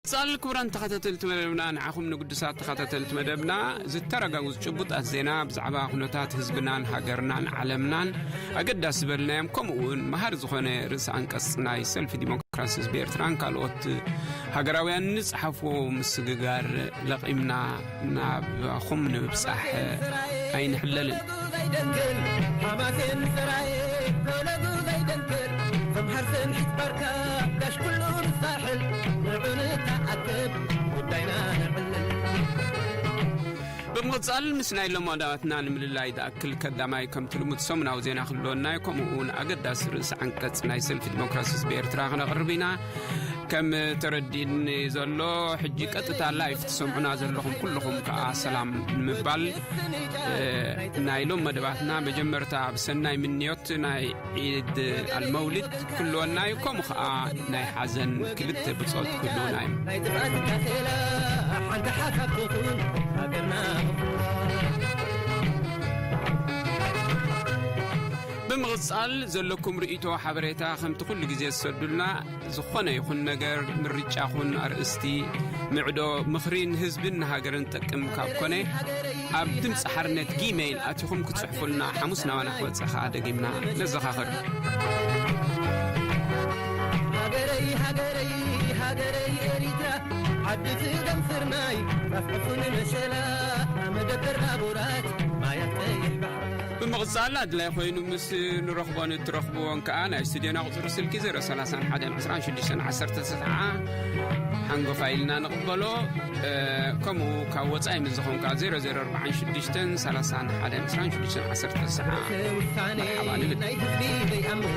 ጻል ክቡራን ተኸታተልቲ መደብና፣ ንዓኹም ንግዱሳት ተኸታተልቲ መደብና ዝተረጋጉ ጭቡጣት ዜና ብዛዕባ ኩነታት ህዝብናን ሃገርናን ዓለምናን ኣገዳሲ ዝበልናዮም፣ ከምኡ እውን መሃሪ ዝኾነ ርእሲ ኣንቀጽ ናይ ሰልፊ ዲሞክራሲ ህዝቢ ኤርትራን ካልኦት ሃገራውያን ንጽሓፍዎ ምስግጋር ለቒምና ናባኹም ንምብጻሕ ኣይንሕለልን። ዘይደንግል ሓማሴን ሰራየ ፈለጉ ዘይደንግል ከም ሓርሰን ሒት ባርካ ጋሽ ኩሉ ንሳሕል ንዑ ንተኣክብ ጉዳይና ነዕልል። ብምቕጻል ምስ ናይ ሎም መደባትና ንምልላይ ዝኣክል፣ ቀዳማይ ከምቲ ልሙድ ሰሙናዊ ዜና ክህልወና እዩ። ከምኡ እውን ኣገዳሲ ርእሲ ዓንቀጽ ናይ ሰልፊ ዲሞክራሲ ህዝቢ ኤርትራ ክነቕርብ ኢና። ከም ተረዲእኒ ዘሎ፣ ሕጂ ቀጥታ ላይፍ ትሰምዑና ዘለኹም ኩልኹም ከኣ ሰላም ንምባል፣ እ፣ ናይ ሎም መደባትና መጀመርታ ብሰናይ ምንዮት ናይ ዒድ ኣልመውሊድ ክህልወና እዩ። ከምኡ ከኣ ናይ ሓዘን ክልተ ብጾት ክህልወና እዩ። ናይ ጥፍኣት ካሴላ ሓንቲ ሓሳብ ትኹን ሃገርና። ብምቕጻል ዘለኩም ርእይቶ ሓበሬታ ከምቲ ኩሉ ግዜ ዝሰዱልና፣ ዝኾነ ይኹን ነገር፣ ምርጫኹን ኣርእስቲ፣ ምዕዶ፣ ምኽሪ ንህዝብን ንሃገርን ጠቅም ካብ ኮነ፣ ኣብ ድምፂ ሓርነት ጊሜይል ኣቲኹም ክትጽሕፉልና ሓሙስ ናባና ክወፅእ ኸኣ ደጊምና ነዘኻኽር። ሃገረይ፣ ሃገረይ፣ ሃገረይ ኤሪትራ፣ ዓዲ ስገም ስርናይ፣ ጣፍ ዕፉን መሸላ፣ መደበር ባቡራት፣ ማያት ቀይሕ ባሕራ። ብምቕጻል ኣድላይ ኮይኑ ምስ ንረኽቦን እትረኽብዎን ከኣ ናይ ስቱድዮና ቁጽሪ ስልኪ ዜሮ ሰላሳ ሓደ ዕስራን ሽዱሽተን ዓሰርተ ተስዓ ሓንጎፋይ ኢልና ንቕበሎ። እ፣ ከምኡ ካብ ወጻኢ ምስ ዝኾንካ ዜሮ ዜሮ ኣርባዓን ሽዱሽተን ሰላሳን ሓደን ዕስራን ሽዱሽተን ዓሰርተ ተስዓ። ውሳኔ መርሓባ ንብል። ናይ ህዝቢ ዘይኣምን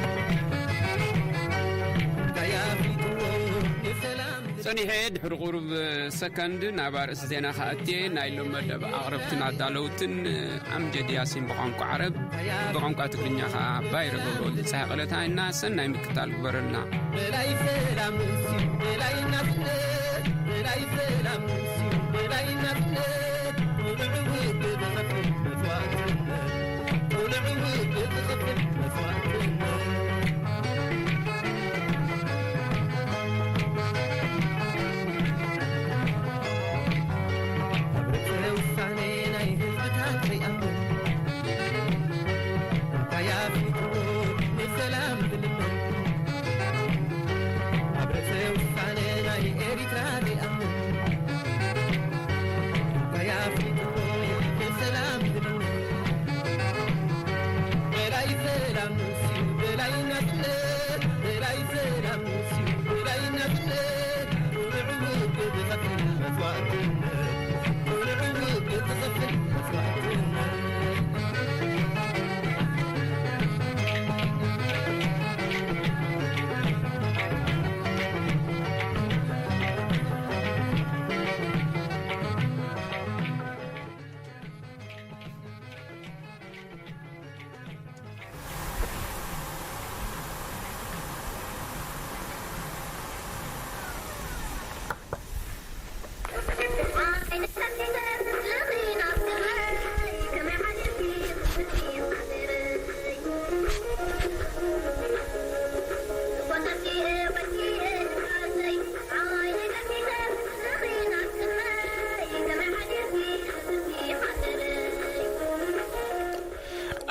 እንታይ ኣፍሊጥዎ ንሰላም ጸኒሐ ድሕሪ ቁሩብ ሰከንድ ናብ ኣርእስቲ ዜና ክኣትየ፣ ናይ ሎም መደብ ኣቕረብትን ኣዳለውትን ኣምጀድ ያሲን ብቋንቋ ዓረብ፣ ብቋንቋ ትግርኛ ኸኣ ባይረ ገብረወልድ ጸሃ ቀለታ እና ሰናይ ምክታል ግበረልና። በላይ ሰላም ንሱ፣ በላይ ናጽነት፣ በላይ ሰላም ንሱ፣ በላይ ናጽነት፣ ቁኑዕ ውግእ ዝኸፍል መስዋእትነት፣ ቁኑዕ ውግእ ዝኸፍል መስዋእትነት። ኣብ ርእሰ ውሳኔ ናይ ህዝብታት ዘይኣምን፣ እንታይ ኣፍሊጥዎ ንሰላም ዝልምን? ኣብ ርእሰ ውሳኔ ናይ ኤሪትራ ዘይኣምን፣ እንታይ ኣፍሊጥዎ ንሰላም ዝልምን? በላይ ሰላም ንሱ፣ በላይ ናጽነት፣ በላይ ሰላም ንሱ፣ በላይ ናጽነት፣ ቁኑዕ ውግእ ዝኸፍል መስዋእትነት፣ ቁኑዕ ውግእ ዝኸፍል መስዋእትነት።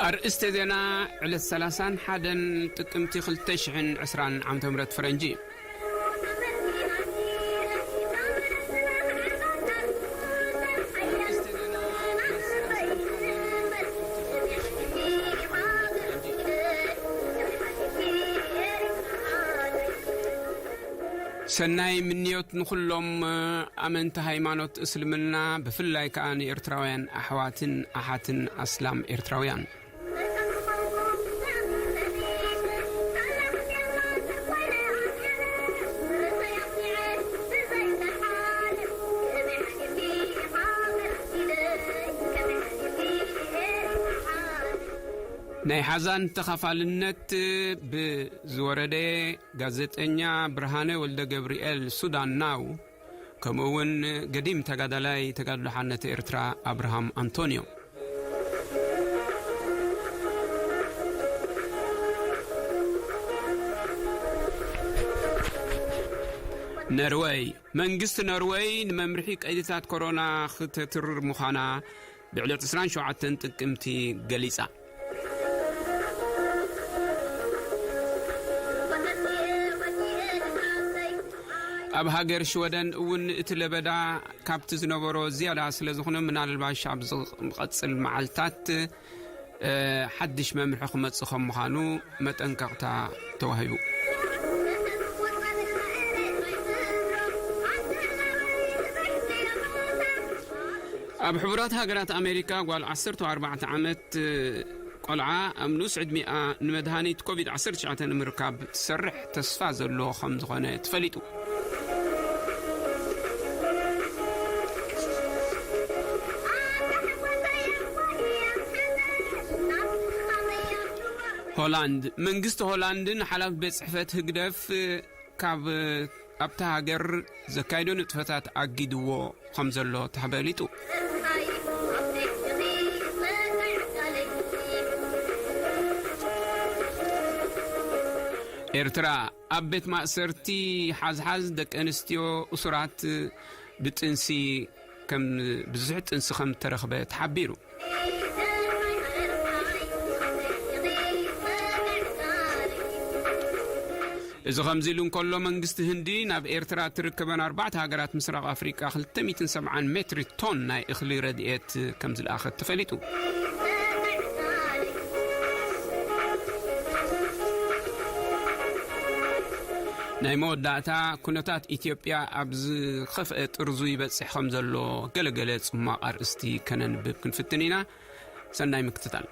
ኣርእስተ ዜና፣ ዕለት ሰላሳን ሓደን ጥቅምቲ ክልተ ሽሕን ዕስራን ዓመተ ምህረት ፈረንጂ። ሰናይ ምንዮት ንኹሎም ኣመንቲ ሃይማኖት እስልምና፣ ብፍላይ ከኣ ንኤርትራውያን ኣሕዋትን ኣሓትን ኣስላም ኤርትራውያን። ናይ ሓዛን ተኻፋልነት ብዝወረደ ጋዜጠኛ ብርሃነ ወልደ ገብርኤል ሱዳን ናው፣ ከምኡ እውን ገዲም ተጋዳላይ ተጋድሎ ሓርነት ኤርትራ ኣብርሃም ኣንቶንዮ። ነርወይ። መንግስቲ ነርወይ ንመምርሒ ቀይድታት ኮሮና ክተትርር ምዃና ብዕለት ዕስራን ሸውዓተን ጥቅምቲ ገሊጻ። ኣብ ሃገር ሽወደን እውን እቲ ለበዳ ካብቲ ዝነበሮ ዝያዳ ስለ ዝኾነ፣ ምናልባሽ ኣብ ዝቐጽል መዓልታት፣ እ፣ ሓድሽ መምርሒ ክመጽእ ከም ምዃኑ መጠንቀቕታ ተዋሂቡ። ኣብ ሕቡራት ሃገራት ኣሜሪካ፣ ጓል ዓሰርተ ኣርባዕተ ዓመት ቆልዓ ኣብ ንኡስ ዕድሚኣ ንመድሃኒት ኮቪድ ዓሰርተ ትሽዓተ ንምርካብ ትሰርሕ ተስፋ ዘሎ ከም ዝኾነ ተፈሊጡ። ሆላንድ፣ መንግስቲ ሆላንድን ሓላፊ ቤት ጽሕፈት ህግደፍ ካብ ኣብታ ሃገር ዘካይዶ ንጥፈታት ኣጊድዎ ከም ዘሎ ተፈሊጡ። ኤርትራ፣ ኣብ ቤት ማእሰርቲ ሓዝሓዝ ደቂ ኣንስትዮ እሱራት ብጥንሲ ከም፣ ብዙሕ ጥንሲ ከም ተረኽበ ተሓቢሩ። እዚ ከምዚ ኢሉ እንከሎ፣ መንግስቲ ህንዲ ናብ ኤርትራ እትርከበን ኣርባዕተ ሃገራት ምስራቕ ኣፍሪቃ ክልተ ሚእትን ሰብዓን ሜትሪ ቶን ናይ እኽሊ ረድኤት ከም ዝለኣኸት ተፈሊጡ። ናይ መወዳእታ፣ ኩነታት ኢትዮጵያ ኣብ ዝኸፍአ ጥርዙ ይበጽሕ ከም ዘሎ ገለገለ ጽማቕ ኣርእስቲ ከነንብብ ክንፍትን ኢና። ሰናይ ምክትታል።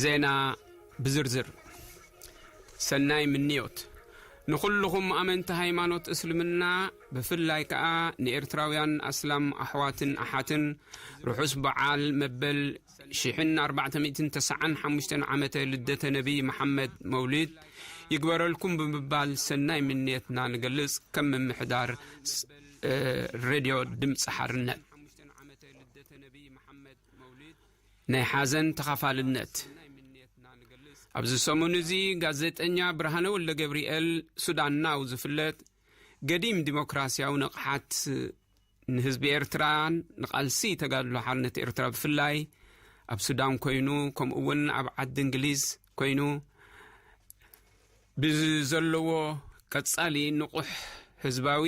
ዜና ብዝርዝር። ሰናይ ምንዮት ንኹልኹም ኣመንቲ ሃይማኖት እስልምና፣ ብፍላይ ከኣ ንኤርትራውያን ኣስላም ኣሕዋትን ኣሓትን ርሑስ በዓል መበል ሽሕን ኣርባዕተ ሚእትን ተስዓን ሓሙሽተን ዓመተ ልደተ ነቢይ መሓመድ መውሊድ ይግበረልኩም ብምባል ሰናይ ምንየትና ንገልጽ። ከም ምምሕዳር ስ-፣ እ፣ ሬድዮ ድምጺ ሓርነት ናይ ሓዘን ተኻፋልነት። ኣብዚ ሰሙን እዚ ጋዜጠኛ ብርሃነ ወልደ ገብርኤል፣ ሱዳን ናው ዝፍለጥ፣ ገዲም ዲሞክራሲያዊ ንቕሓት ንህዝቢ ኤርትራን ንቓልሲ ተጋድሎ ሓርነት ኤርትራ ብፍላይ ኣብ ሱዳን ኮይኑ፣ ከምኡ እውን ኣብ ዓዲ እንግሊዝ ኮይኑ ብዘለዎ ቀጻሊ ንቑሕ ህዝባዊ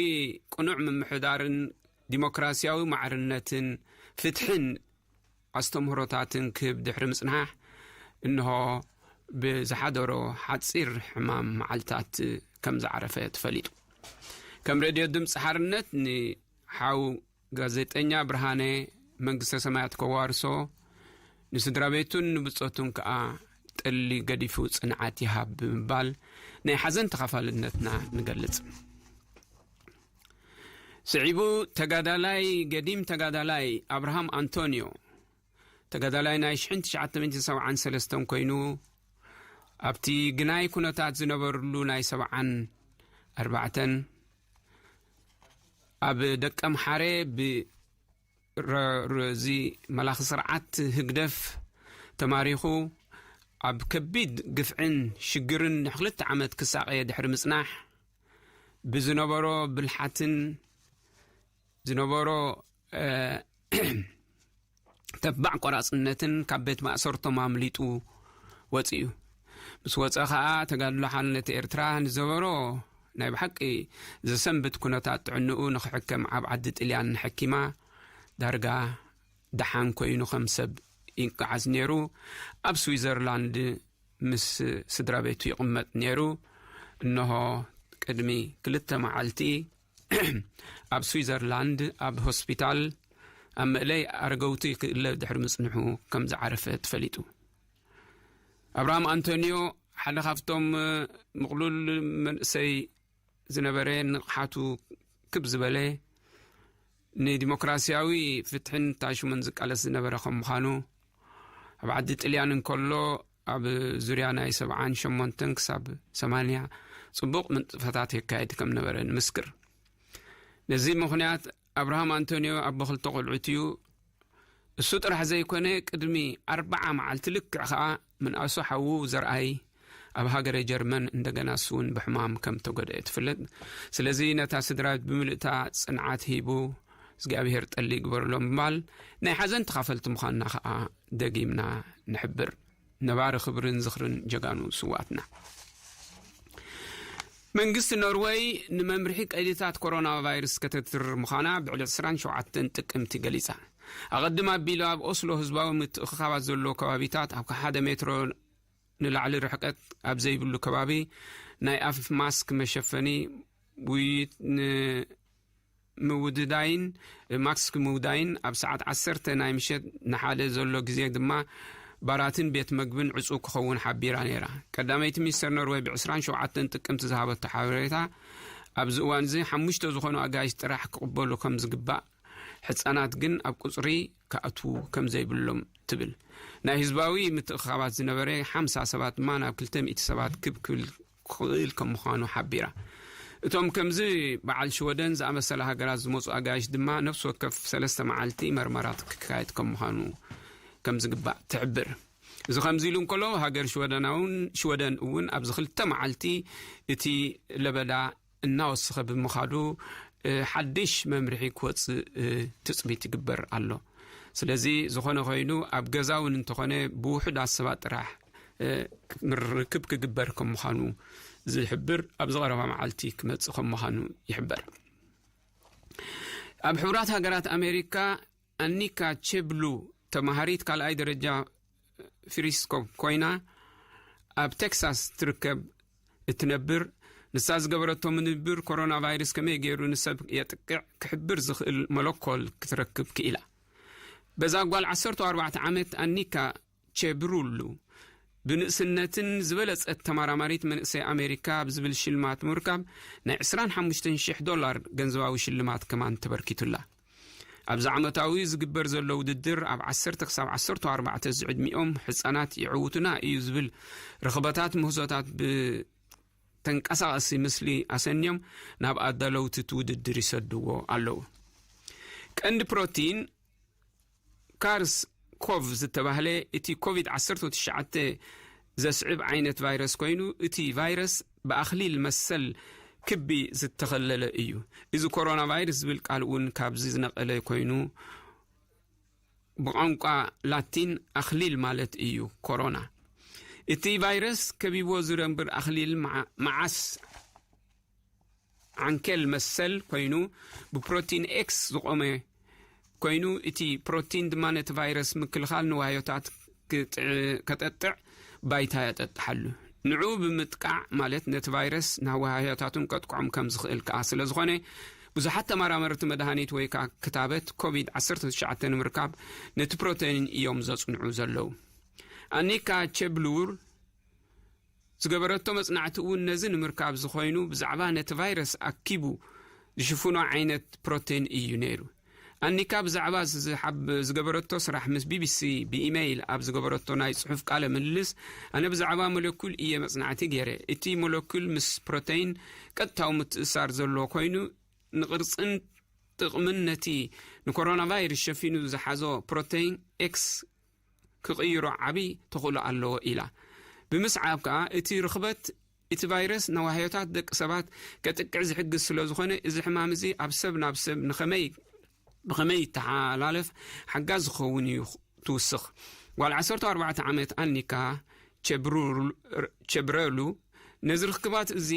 ቅኑዕ ምምሕዳርን ዲሞክራሲያዊ ማዕርነትን ፍትሕን ኣስተምህሮታትን ክህብ ድሕሪ ምጽናሕ፣ እንሆ ብዝሓደሮ ሓጺር ሕማም መዓልታት ከም ዝዓረፈ ተፈሊጡ። ከም ሬድዮ ድምጺ ሓርነት ንሓው ጋዜጠኛ ብርሃነ መንግስተ ሰማያት ከዋርሶ፣ ንስድራ ቤቱን ንብጾቱን ከኣ ጥሊ ገዲፉ ጽንዓት ይሃብ ብምባል ናይ ሓዘን ተኻፋልነትና ንገልጽ። ስዒቡ ተጋዳላይ፣ ገዲም ተጋዳላይ ኣብርሃም ኣንቶንዮ፣ ተጋዳላይ ናይ ሽሕን ትሽዓተ ሚእትን ሰብዓን ሰለስተን ኮይኑ፣ ኣብቲ ግናይ ኩነታት ዝነበርሉ ናይ ሰብዓን ኣርባዕተን ኣብ ደቀምሓረ ብ-፣ ረ-፣ ረ-፣ እዚ መላኺ ስርዓት ህግደፍ ተማሪኹ ኣብ ከቢድ ግፍዕን ሽግርን ንክልተ ዓመት ክሳቐየ ድሕሪ ምጽናሕ፣ ብዝነበሮ ብልሓትን ዝነበሮ፣ እ፣ ተባዕ ቆራጽነትን ካብ ቤት ማእሰርቶም ኣምሊጡ ወጺኡ። ምስ ወጸ ኸኣ፣ ተጋድሎ ሓርነት ኤርትራ ንዘበሮ ናይ ብሓቂ ዘሰንብት ኩነታት ጥዕንኡ ንኽሕከም ኣብ ዓዲ ጥልያን ንሐኪማ ዳርጋ ደሓን ኮይኑ ከም ሰብ ይንቀዓዝ ነይሩ። ኣብ ስዊዘርላንድ ምስ ስድራ ቤቱ ይቕመጥ ነይሩ። እንሆ ቅድሚ ክልተ መዓልቲ ኣብ ስዊዘርላንድ ኣብ ሆስፒታል ኣብ መእለይ ኣረገውቲ ክእለ ድሕሪ ምጽንሑ ከም ዝዓረፈ ተፈሊጡ። ኣብርሃም ኣንቶንዮ ሓደ ካብቶም ምቕሉል መንእሰይ ዝነበረ፣ ንቕሓቱ ክብ ዝበለ፣ ንዲሞክራሲያዊ ፍትሕን ታሽሙን ዝቃለስ ዝነበረ ከም ምዃኑ፣ ኣብ ዓዲ ጥልያን እንከሎ ኣብ ዙርያ ናይ ሰብዓን ሸሞንተን ክሳብ ሰማንያ ጽቡቕ ምንጥፈታት የካየድ ከም ነበረ ንምስክር። ነዚ ምኽንያት ኣብርሃም ኣንቶንዮ ኣቦ ክልተ ቆልዑት እዩ። እሱ ጥራሕ ዘይኮነ፣ ቅድሚ ኣርብዓ መዓልቲ ልክዕ ኸኣ ምንኣሱ ሓዉ ዘርኣይ ኣብ ሃገረ ጀርመን እንደገና እሱ እውን ብሕማም ከም ተጎድአ ትፍለጥ። ስለዚ ነታ ስድራ ብምልእታ ጽንዓት ሂቡ እግዚኣብሔር ጠሊ ይግበረሎም ብምባል ናይ ሓዘን ተኻፈልቲ ምዃንና ኸኣ ደጊምና ንሕብር። ነባሪ ክብርን ዝኽርን ጀጋኑ ስውኣትና። መንግስቲ ኖርወይ ንመምርሒ ቀይድታት ኮሮና ቫይረስ ከተትርር ምዃና ብዕለት ዕስራን ሸውዓተን ጥቅምቲ ገሊጻ። ኣቐድም ኣቢሉ ኣብ ኦስሎ ህዝባዊ ምትእኽኻባት ዘለዎ ከባቢታት ኣብ ሓደ ሜትሮ ንላዕሊ ርሕቀት ኣብ ዘይብሉ ከባቢ ናይ ኣፍ ማስክ መሸፈኒ ውይይት ን ምውድዳይን ማስክ ምውዳይን ኣብ ሰዓት ዓሰርተ ናይ ምሸት ንሓደ ዘሎ ግዜ ድማ ባራትን ቤት መግብን ዕጹው ክኸውን ሓቢራ ነይራ። ቀዳመይቲ ሚኒስተር ኖርወይ ብ ዕስራን ሸውዓተን ጥቅምቲ ዝሃበቶ ሓበሬታ፣ ኣብዚ እዋን እዚ ሓሙሽተ ዝኾኑ ኣጋይሽ ጥራሕ ክቕበሉ ከም ዝግባእ፣ ሕጻናት ግን ኣብ ቁጽሪ ክኣትዉ ከም ዘይብሎም ትብል። ናይ ህዝባዊ ምትእኽኻባት ዝነበረ ሓምሳ ሰባት ድማ ናብ ክልተ ሚእቲ ሰባት ክብ ክብል ክኽእል ከም ምዃኑ ሓቢራ። እቶም ከምዚ በዓል ሽወደን ዝኣመሰላ ሃገራት ዝመጹ ኣጋይሽ ድማ ነፍሲ ወከፍ ሰለስተ መዓልቲ መርመራት ክካየድ ከም ምዃኑ ከም ዝግባእ ትሕብር። እዚ ከምዚ ኢሉ እንከሎ፣ ሃገር ሽወደናውን ሽወደን እውን ኣብዚ ክልተ መዓልቲ እቲ ለበዳ እናወሰኸ ብምኻዱ፣ እ፣ ሓድሽ መምርሒ ክወጽእ፣ እ፣ ትጽቢት ይግበር ኣሎ። ስለዚ ዝኾነ ኮይኑ ኣብ ገዛ እውን እንተኾነ ብውሑዳት ሰባት ጥራሕ፣ እ፣ ርክብ ክግበር ከም ምዃኑ ዝሕብር ኣብዚ ቀረባ መዓልቲ ክመጽእ ከም ምዃኑ ይሕበር። ኣብ ሕቡራት ሃገራት ኣሜሪካ ኣኒካ ቼብሉ ተማሃሪት ካልኣይ ደረጃ ፊሪስኮፕ ኮይና ኣብ ቴክሳስ ትርከብ እትነብር፣ ንሳ ዝገበረቶ ምንብር ኮሮና ቫይረስ ከመይ ገይሩ ንሰብ የጥቅዕ ክሕብር ዝኽእል መለኮል ክትረክብ ክኢላ። በዛ ጓል ዓሰርተ ኣርባዕተ ዓመት ኣኒካ ቼብሩሉ ብንእስነትን ዝበለጸት ተመራማሪት መንእሰይ ኣሜሪካ ኣብ ዝብል ሽልማት ምርካብ ናይ ዕስራን ሓሙሽተን ሽሕ ዶላር ገንዘባዊ ሽልማት ከማን ተበርኪቱላ። ኣብዚ ዓመታዊ ዝግበር ዘሎ ውድድር ኣብ ዓሰርተ ክሳብ ዓሰርተ ኣርባዕተ ዝዕድሚኦም ሕጻናት ይዕውቱና እዩ ዝብል ርኽበታት ምህዞታት ብተንቀሳቐሲ ምስሊ ኣሰንዮም ናብ ኣዳለውቲ እቲ ውድድር ይሰድዎ ኣለዉ። ቀንዲ ፕሮቲን ካርስ ኮቭ ዝተባህለ እቲ ኮቪድ ዓሰርተ ትሽዓተ ዘስዕብ ዓይነት ቫይረስ ኮይኑ፣ እቲ ቫይረስ ብኣኽሊል መሰል ክቢ ዝተኸለለ እዩ። እዚ ኮሮና ቫይረስ ዝብል ቃል እውን ካብዚ ዝነቐለ ኮይኑ፣ ብቋንቋ ላቲን ኣኽሊል ማለት እዩ ኮሮና። እቲ ቫይረስ ከቢብዎ ዝነብር ኣኽሊል መዓ-፣ መዓስ ዓንኬል መሰል ኮይኑ፣ ብፕሮቲን ኤክስ ዝቖመ ኮይኑ፣ እቲ ፕሮቲን ድማ ነቲ ቫይረስ ምክልኻል ንዋህዮታት ክጥዕ-፣ ከጠጥዕ ባይታ የጠጥሓሉ። ንዕኡ ብምጥቃዕ ማለት ነቲ ቫይረስ ናብ ዋህዮታቱን ከጥቅዖም ከም ዝኽእል ከኣ ስለ ዝኾነ፣ ብዙሓት ተመራመርቲ መድሃኒት ወይ ከኣ ክታበት ኮቪድ ዓሰርተ ትሽዓተ ንምርካብ ነቲ ፕሮቲን እዮም ዘጽንዑ ዘለዉ። ኣኒካ ቼብሉር ዝገበረቶ መጽናዕቲ እውን ነዚ ንምርካብ ዝኾይኑ ብዛዕባ ነቲ ቫይረስ ኣኪቡ ዝሽፍኖ ዓይነት ፕሮቲን እዩ ነይሩ። ኣኒካ ብዛዕባ ዝሓብ-፣ ዝገበረቶ ስራሕ ምስ ቢቢሲ ብኢሜይል ኣብ ዝገበረቶ ናይ ጽሑፍ ቃለ ምልልስ፣ "ኣነ ብዛዕባ ሞለኩል እየ መጽናዕቲ ገይረ። እቲ ሞለኩል ምስ ፕሮቲን ቀጥታዊ ምትእሳር ዘለዎ ኮይኑ፣ ንቕርጽን ጥቕምን ነቲ ንኮሮና ቫይረስ ሸፊኑ ዝሓዞ ፕሮቲን ኤክስ ክቕይሮ ዓቢ ተኽእሎ ኣለዎ" ኢላ። ብምስዓብ ከኣ፣ እቲ ርኽበት እቲ ቫይረስ ነዋህዮታት ደቂ ሰባት ከጥቅዕ ዝሕግዝ ስለ ዝኾነ፣ እዚ ሕማም እዚ ኣብ ሰብ ናብ ሰብ ንኸመይ፣ ብኸመይ ይተሓላለፍ ሓጋዝ ዝኸውን እዩ ትውስኽ። ጓል ዓሰርተ ኣርባዕተ ዓመት ኣኒካ ቸብሩል-፣ ቸብረሉ ነዚ ርክባት እዚ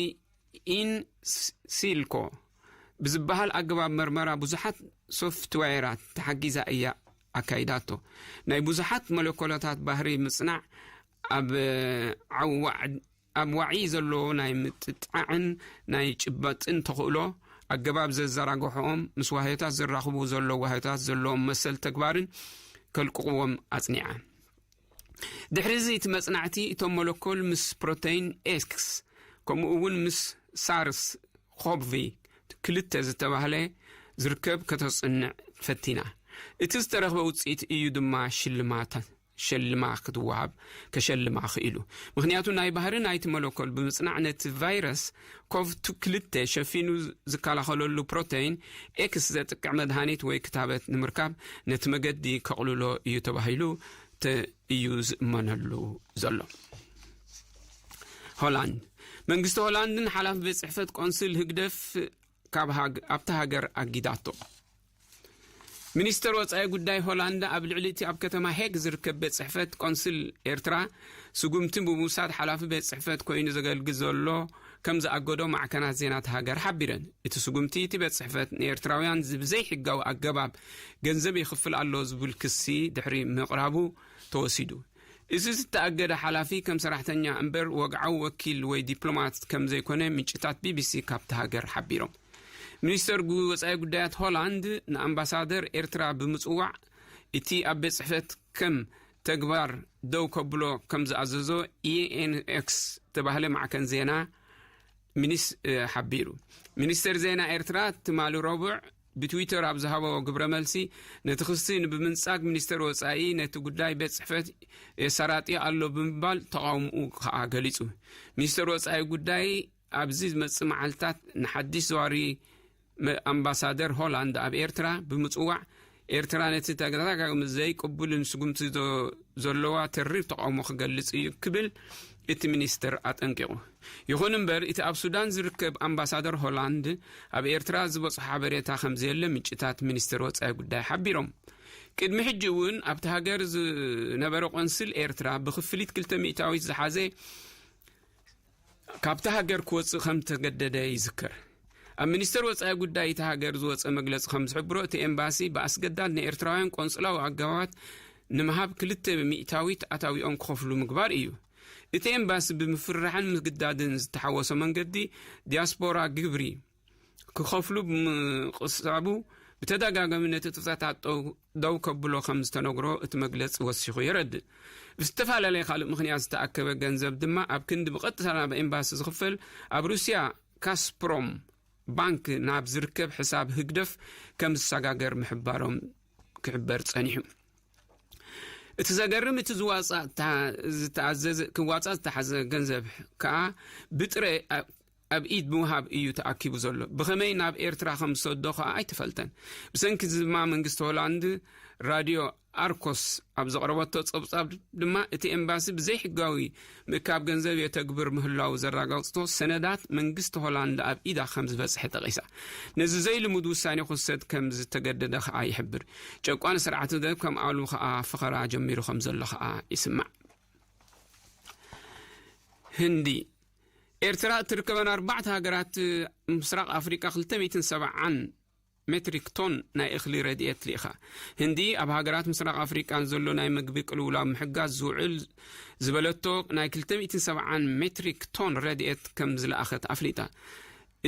ኢን ስ-፣ ሲልኮ ብዝበሃል ኣገባብ መርመራ ብዙሓት ሶፍትዌራት ተሓጊዛ እያ ኣካይዳቶ። ናይ ብዙሓት ሞለኮላታት ባህሪ ምጽናዕ ኣብ ዓዋዕ-፣ ኣብ ዋዒ ዘለዎ ናይ ምጥጣዕን ናይ ጭባጥን ተኽእሎ፣ ኣገባብ ዘዘራግሖም ምስ ዋህዮታት ዘራኽቡ ዘሎ ዋህዮታት ዘለዎም መሰል ተግባርን ከልቅቕዎም ኣጽኒዓ። ድሕሪ እዚ እቲ መጽናዕቲ እቶም ሞለኮል ምስ ፕሮተይን ኤክስ ከምኡ እውን ምስ ሳርስ ኮቪ ክልተ ዝተባህለ ዝርከብ ከተጽንዕ ፈቲና። እቲ ዝተረኽበ ውጽኢት እዩ ድማ ሽልማት ሸልማ ክትወሃብ ከሸልማ ክኢሉ። ምክንያቱ ናይ ባህሪ ናይቲ ሞለኮል ብምጽናዕ ነቲ ቫይረስ ኮቭ ክልተ ሸፊኑ ዝከላኸለሉ ፕሮተይን ኤክስ ዘጥቅዕ መድሃኒት ወይ ክታበት ንምርካብ ነቲ መገዲ ከቕልሎ እዩ ተባሂሉ ተ- እዩ ዝእመነሉ ዘሎ። ሆላንድ። መንግስቲ ሆላንድን ሓላፊ ቤት ጽሕፈት ቆንስል ህግደፍ ካብ ሃግ- ኣብታ ሃገር ኣጊዳቶ። ሚኒስተር ወጻኢ ጉዳይ ሆላንድ ኣብ ልዕሊ እቲ ኣብ ከተማ ሄግ ዝርከብ ቤት ጽሕፈት ቆንስል ኤርትራ ስጉምቲ ብምውሳድ ሓላፊ ቤት ጽሕፈት ኮይኑ ዘገልግል ዘሎ ከም ዝኣገዶ ማዕከናት ዜና እታ ሃገር ሓቢረን። እቲ ስጉምቲ እቲ ቤት ጽሕፈት ንኤርትራውያን ብዘይሕጋዊ ኣገባብ ገንዘብ ይኽፍል ኣሎ ዝብል ክሲ ድሕሪ ምቕራቡ ተወሲዱ። እዚ ዝተኣገደ ሓላፊ ከም ሰራሕተኛ እምበር ወግዓዊ ወኪል ወይ ዲፕሎማት ከም ዘይኮነ ምንጭታት ቢቢሲ ካብቲ ሃገር ሓቢሮም። ሚኒስተር ወጻኢ ጉዳያት ሆላንድ ንኣምባሳደር ኤርትራ ብምጽዋዕ እቲ ኣብ ቤት ጽሕፈት ከም ተግባር ደው ከብሎ ከም ዝኣዘዞ ኢኤንኤክስ ተባህለ ማዕከን ዜና ሚኒስ ሓቢሩ። ሚኒስተር ዜና ኤርትራ ትማሊ ረቡዕ ብትዊተር ኣብ ዝሃቦ ግብረ መልሲ ነቲ ክሲ ብምንጻግ ሚኒስተር ወጻኢ ነቲ ጉዳይ ቤት ጽሕፈት የሰራጢ ኣሎ ብምባል ተቓውምኡ ከኣ ገሊጹ። ሚኒስተር ወጻኢ ጉዳይ ኣብዚ ዝመጽእ መዓልታት ንሓድሽ ዘዋሪ ኣምባሳደር ሆላንድ ኣብ ኤርትራ ብምጽዋዕ ኤርትራ ነቲ ተደጋጋሚ ዘይቅቡልን ስጉምቲ ዘለዋ ተሪር ተቓውሞ ክገልጽ እዩ ክብል እቲ ሚኒስተር ኣጠንቂቑ። ይኹን እምበር እቲ ኣብ ሱዳን ዝርከብ ኣምባሳደር ሆላንድ ኣብ ኤርትራ ዝበጽሖ ሓበሬታ ከም ዘየለ ምንጭታት ሚኒስተር ወጻኢ ጉዳይ ሓቢሮም። ቅድሚ ሕጂ እውን ኣብቲ ሃገር ዝነበረ ቆንስል ኤርትራ ብክፍሊት ክልተ ሚእታዊት ዝሓዘ ካብቲ ሃገር ክወጽእ ከም ተገደደ ይዝከር። ኣብ ሚኒስተር ወጻኢ ጉዳይ እቲ ሃገር ዝወጸ መግለጺ ከም ዝሕብሮ እቲ ኤምባሲ ብኣስገዳድ ንኤርትራውያን ቆንጽላዊ ኣገባባት ንምሃብ ክልተ ሚእታዊት ኣታዊኦም ክኸፍሉ ምግባር እዩ። እቲ ኤምባሲ ብምፍርራሕን ምግዳድን ዝተሓወሶ መንገዲ ዲያስፖራ ግብሪ ክኸፍሉ ብምቕሳቡ ብተደጋጋሚ ነቲ ጥፍታት ደው ከብሎ ከም ዝተነግሮ እቲ መግለጺ ወሲኹ የረድእ። ብዝተፈላለየ ካልእ ምኽንያት ዝተኣከበ ገንዘብ ድማ ኣብ ክንዲ ብቐጥታ ናብ ኤምባሲ ዝኽፈል ኣብ ሩስያ ካስፕሮም ባንክ ናብ ዝርከብ ሕሳብ ህግደፍ ከም ዝሰጋገር ምሕባሮም ክሕበር ጸኒሑ። እቲ ዘገርም እቲ ዝዋጻእ እታ- ዝተኣዘዘ ክዋጻእ ዝተሓዘ ገንዘብ ከኣ ብጥረ ኣብ ኢድ ምውሃብ እዩ ተኣኪቡ ዘሎ። ብኸመይ ናብ ኤርትራ ከም ዝሰዶ ከኣ ኣይተፈልጠን። ብሰንኪ እዚ ድማ መንግስቲ ሆላንድ ራድዮ ኣርኮስ ኣብ ዘቕረበቶ ጸብጻብ ድማ እቲ ኤምባሲ ብዘይሕጋዊ ምእካብ ገንዘብ የተግብር ምህላው ዘረጋግጾ ሰነዳት መንግስቲ ሆላንድ ኣብ ኢዳ ከም ዝበጽሐ ጠቒሳ። ነዚ ዘይልሙድ ውሳኔ ክውሰድ ከም ዝተገደደ ከኣ ይሕብር። ጨቋኒ ስርዓት ህግደፍ ከም ኣሉ ከኣ ፈኸራ ጀሚሩ ከም ዘሎ ከኣ ይስማዕ። ህንዲ። ኤርትራ እትርከበን ኣርባዕተ ሃገራት ምስራቕ ኣፍሪቃ ክልተ ሚእትን ሰብዓን ሜትሪክ ቶን ናይ እኽሊ ረድኤት ልኢኻ። ህንዲ ኣብ ሃገራት ምስራቕ ኣፍሪቃ ዘሎ ናይ ምግቢ ቅልውላው ምሕጋዝ ዝውዕል ዝበለቶ ናይ ክልተ ሚእትን ሰብዓን ሜትሪክ ቶን ረድኤት ከም ዝለኣኸት ኣፍሊጣ።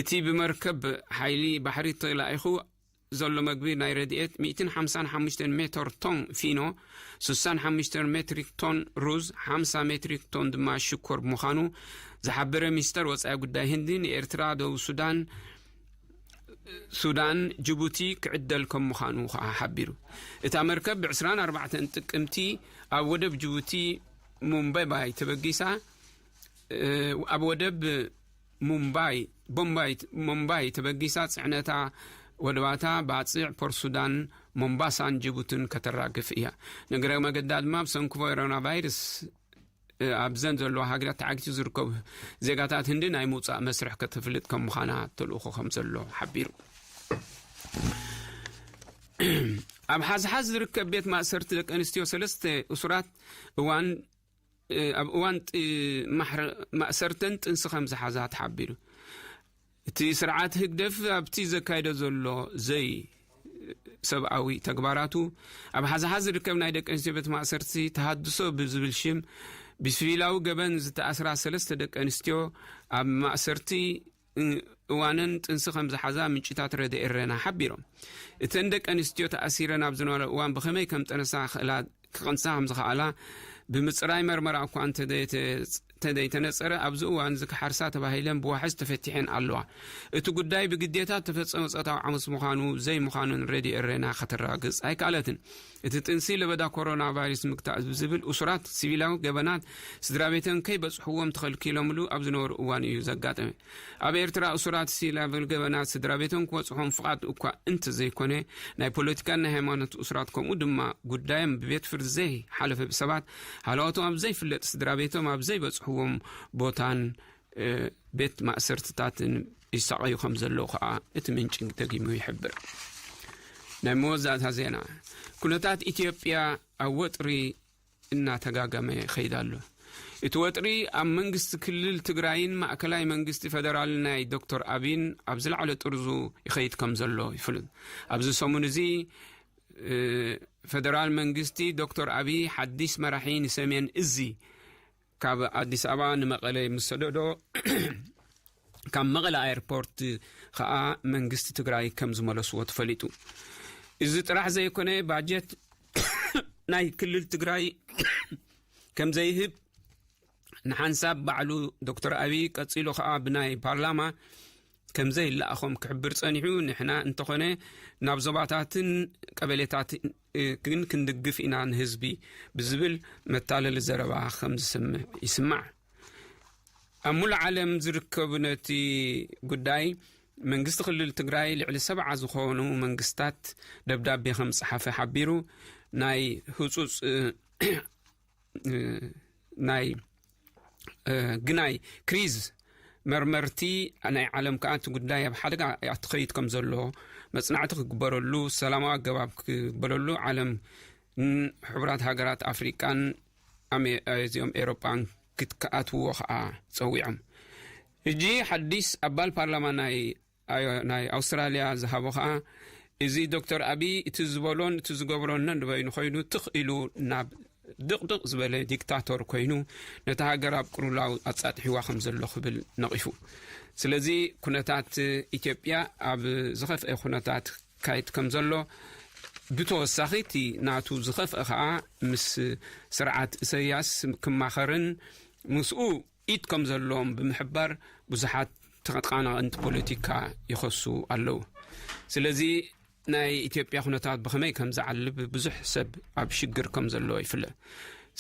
እቲ ብመርከብ ሓይሊ ባሕሪ ተላኢኹ ዘሎ መግቢ ናይ ረድኤት ሚእትን ሓምሳን ሓሙሽተን ሜትር ቶን ፊኖ፣ ስሳን ሓሙሽተን ሜትሪክ ቶን ሩዝ፣ ሓምሳ ሜትሪክ ቶን ድማ ሽኮር ምዃኑ ዝሓበረ ሚኒስተር ወጻኢ ጉዳይ ህንዲ ንኤርትራ፣ ደቡብ ሱዳን፣ ሱዳን፣ ጅቡቲ ክዕደል ከም ምዃኑ ከኣ ሓቢሩ። እታ መርከብ ብ ዕስራን ኣርባዕተን ጥቅምቲ ኣብ ወደብ ጅቡቲ ሙምባይ ተበጊሳ፣ እ፣ ኣብ ወደብ ሙምባይ፣ ቦምባይ፣ ሙምባይ ተበጊሳ ጽዕነታ ወደባታ ባጽዕ፣ ፖርት ሱዳን፣ ሞምባሳን ጅቡትን ከተራግፍ እያ። ንግረ መገዳ ድማ ብሰንኪ ኮሮና ቫይረስ፣ እ፣ ኣብዘን ዘለዋ ሃገራት ተዓጊቱ ዝርከቡ ዜጋታት ህንዲ ናይ ምውጻእ መስርሕ ከተፍልጥ ከም ምዃና ተልእኾ ከም ዘሎ ሓቢሩ። ኣብ ሓዝሓዝ ዝርከብ ቤት ማእሰርቲ ደቂ ኣንስትዮ ሰለስተ እሱራት እዋን፣ እ፣ ኣብ እዋን ጥ-፣ ማሕረ-፣ ማእሰርተን ጥንሲ ከም ዝሓዛ ተሓቢሩ። እቲ ስርዓት ህግደፍ ኣብቲ ዘካይዶ ዘሎ ዘይ ሰብኣዊ ተግባራቱ ኣብ ሓዝሓዝ ዝርከብ ናይ ደቂ ኣንስትዮ ቤት ማእሰርቲ ተሃድሶ ብዝብል ሽም ብሲቪላዊ ገበን ዝተኣስራ ሰለስተ ደቂ ኣንስትዮ ኣብ ማእሰርቲ እ-፣ እዋነን ጥንሲ ከም ዝሓዛ ምንጭታት ረድኤ ኤረና ሓቢሮም። እተን ደቂ ኣንስትዮ ተኣሲረን ኣብ ዝነበረ እዋን ብኸመይ ከም ጠነሳ ክእላ-፣ ክቐንሳ ከም ዝኸኣላ ብምጽራይ መርመራ እኳ እንተደይተ-፣ እንተደይተነጸረ፣ ኣብዚ እዋን እዚ ክሓርሳ ተባሂለን ብዋሕስ ተፈቲሐን ኣለዋ። እቲ ጉዳይ ብግዴታ ተፈጸመ ጾታዊ ዓመጽ ምዃኑ ዘይምዃኑን ሬድዮ ኤረና ከተረጋግጽ ኣይከኣለትን። እቲ ጥንሲ ለበዳ ኮሮና ቫይረስ ምግታእ ብዝብል እሱራት ሲቪላዊ ገበናት ስድራ ቤተን ከይበጽሕዎም ተኸልኪሎምሉ ኣብ ዝነበሩ እዋን እዩ ዘጋጠመ። ኣብ ኤርትራ እሱራት ሲቪላዊ ገበናት ስድራ ቤቶም ክበጽሖም ፍቓድ እኳ እንተዘይኮነ፣ ናይ ፖለቲካን ናይ ሃይማኖት እሱራት ከምኡ ድማ ጉዳዮም ብቤት ፍርዲ ዘይሓለፈ ብሰባት ሃለዋቶም ኣብ ዘይፍለጥ ስድራ ቤቶም ኣብ ዘይበጽሕዎም ቦታን፣ እ፣ ቤት ማእሰርትታትን ይሳቐዩ ከም ዘለዉ ከኣ እቲ ምንጪ ደጊሙ ይሕብር። ናይ መወዳእታ ዜና። ኩነታት ኢትዮጵያ ኣብ ወጥሪ እናተጋገመ ይኸይድ ኣሎ። እቲ ወጥሪ ኣብ መንግስቲ ክልል ትግራይን ማእከላይ መንግስቲ ፈደራል ናይ ዶክተር ኣቢን ኣብ ዝለዓለ ጥርዙ ይኸይድ ከም ዘሎ ይፍለጥ። ኣብዚ ሰሙን እዚ፣ እ፣ ፈደራል መንግስቲ ዶክተር ኣቢ ሓዲስ መራሒ ንሰሜን እዚ ካብ ኣዲስ ኣበባ ንመቐለ ምስ ሰደዶ፣ ካብ መቐለ ኣየርፖርት ከኣ መንግስቲ ትግራይ ከም ዝመለስዎ ተፈሊጡ። እዚ ጥራሕ ዘይኮነ፣ ባጀት ናይ ክልል ትግራይ ከም ዘይህብ ንሓንሳብ ባዕሉ ዶክተር ኣቢ፣ ቀጺሉ ከኣ ብናይ ፓርላማ ከም ዘይለኣኾም ክሕብር ጸኒሑ፣ ንሕና እንተኾነ ናብ ዞባታትን ቀበሌታት፣ እ፣ ግን ክንድግፍ ኢና ንህዝቢ ብዝብል መታለሊ ዘረባ ከም ዝስምዕ ይስማዕ። ኣብ ሙሉእ ዓለም ዝርከቡ ነቲ ጉዳይ መንግስቲ ክልል ትግራይ ልዕሊ ሰብዓ ዝኾኑ መንግስታት ደብዳቤ ከም ጸሓፈ ሓቢሩ። ናይ ህጹጽ፣ እ፣ እ፣ ናይ፣ እ፣ ግናይ ክሪዝ መርመርቲ ናይ ዓለም ከኣ እቲ ጉዳይ ኣብ ሓደጋ ኣትኸይድ ከም ዘሎ መጽናዕቲ ክግበረሉ፣ ሰላማዊ ኣገባብ ክግበረሉ ዓለም ን-፣ ሕቡራት ሃገራት ኣፍሪቃን ኣሜ-፣ እዚኦም ኤሮጳን ክትከኣትዎ ከኣ ጸዊዖም። ሕጂ ሓዲስ ኣባል ፓርላማ ናይ ኣዮ-፣ ናይ ኣውስትራልያ ዝሃቦ ከኣ፣ እዚ ዶክተር ኣቢ እቲ ዝበሎን እቲ ዝገብሮን ነንበይኑ ኮይኑ ትኽ ኢሉ ናብ ድቕድቕ ዝበለ ዲክታቶር ኮይኑ ነታ ሃገር ኣብ ቅሩላው ኣጻጥሒዋ ከም ዘሎ ክብል ነቒፉ። ስለዚ ኩነታት ኢትዮጵያ ኣብ ዝኸፍአ ኩነታት ካይድ ከም ዘሎ፣ ብተወሳኺ እቲ ናቱ ዝኸፍአ ከኣ ምስ ስርዓት ኢሳያስ ክማኸርን ምስኡ ኢድ ከም ዘለዎም ብምሕባር ብዙሓት ተቐናቐንቲ ፖለቲካ ይኸሱ ኣለዉ። ስለዚ ናይ ኢትዮጵያ ኩነታት ብኸመይ ከም ዝዓልብ ብዙሕ ሰብ ኣብ ሽግር ከም ዘሎ ይፍለጥ።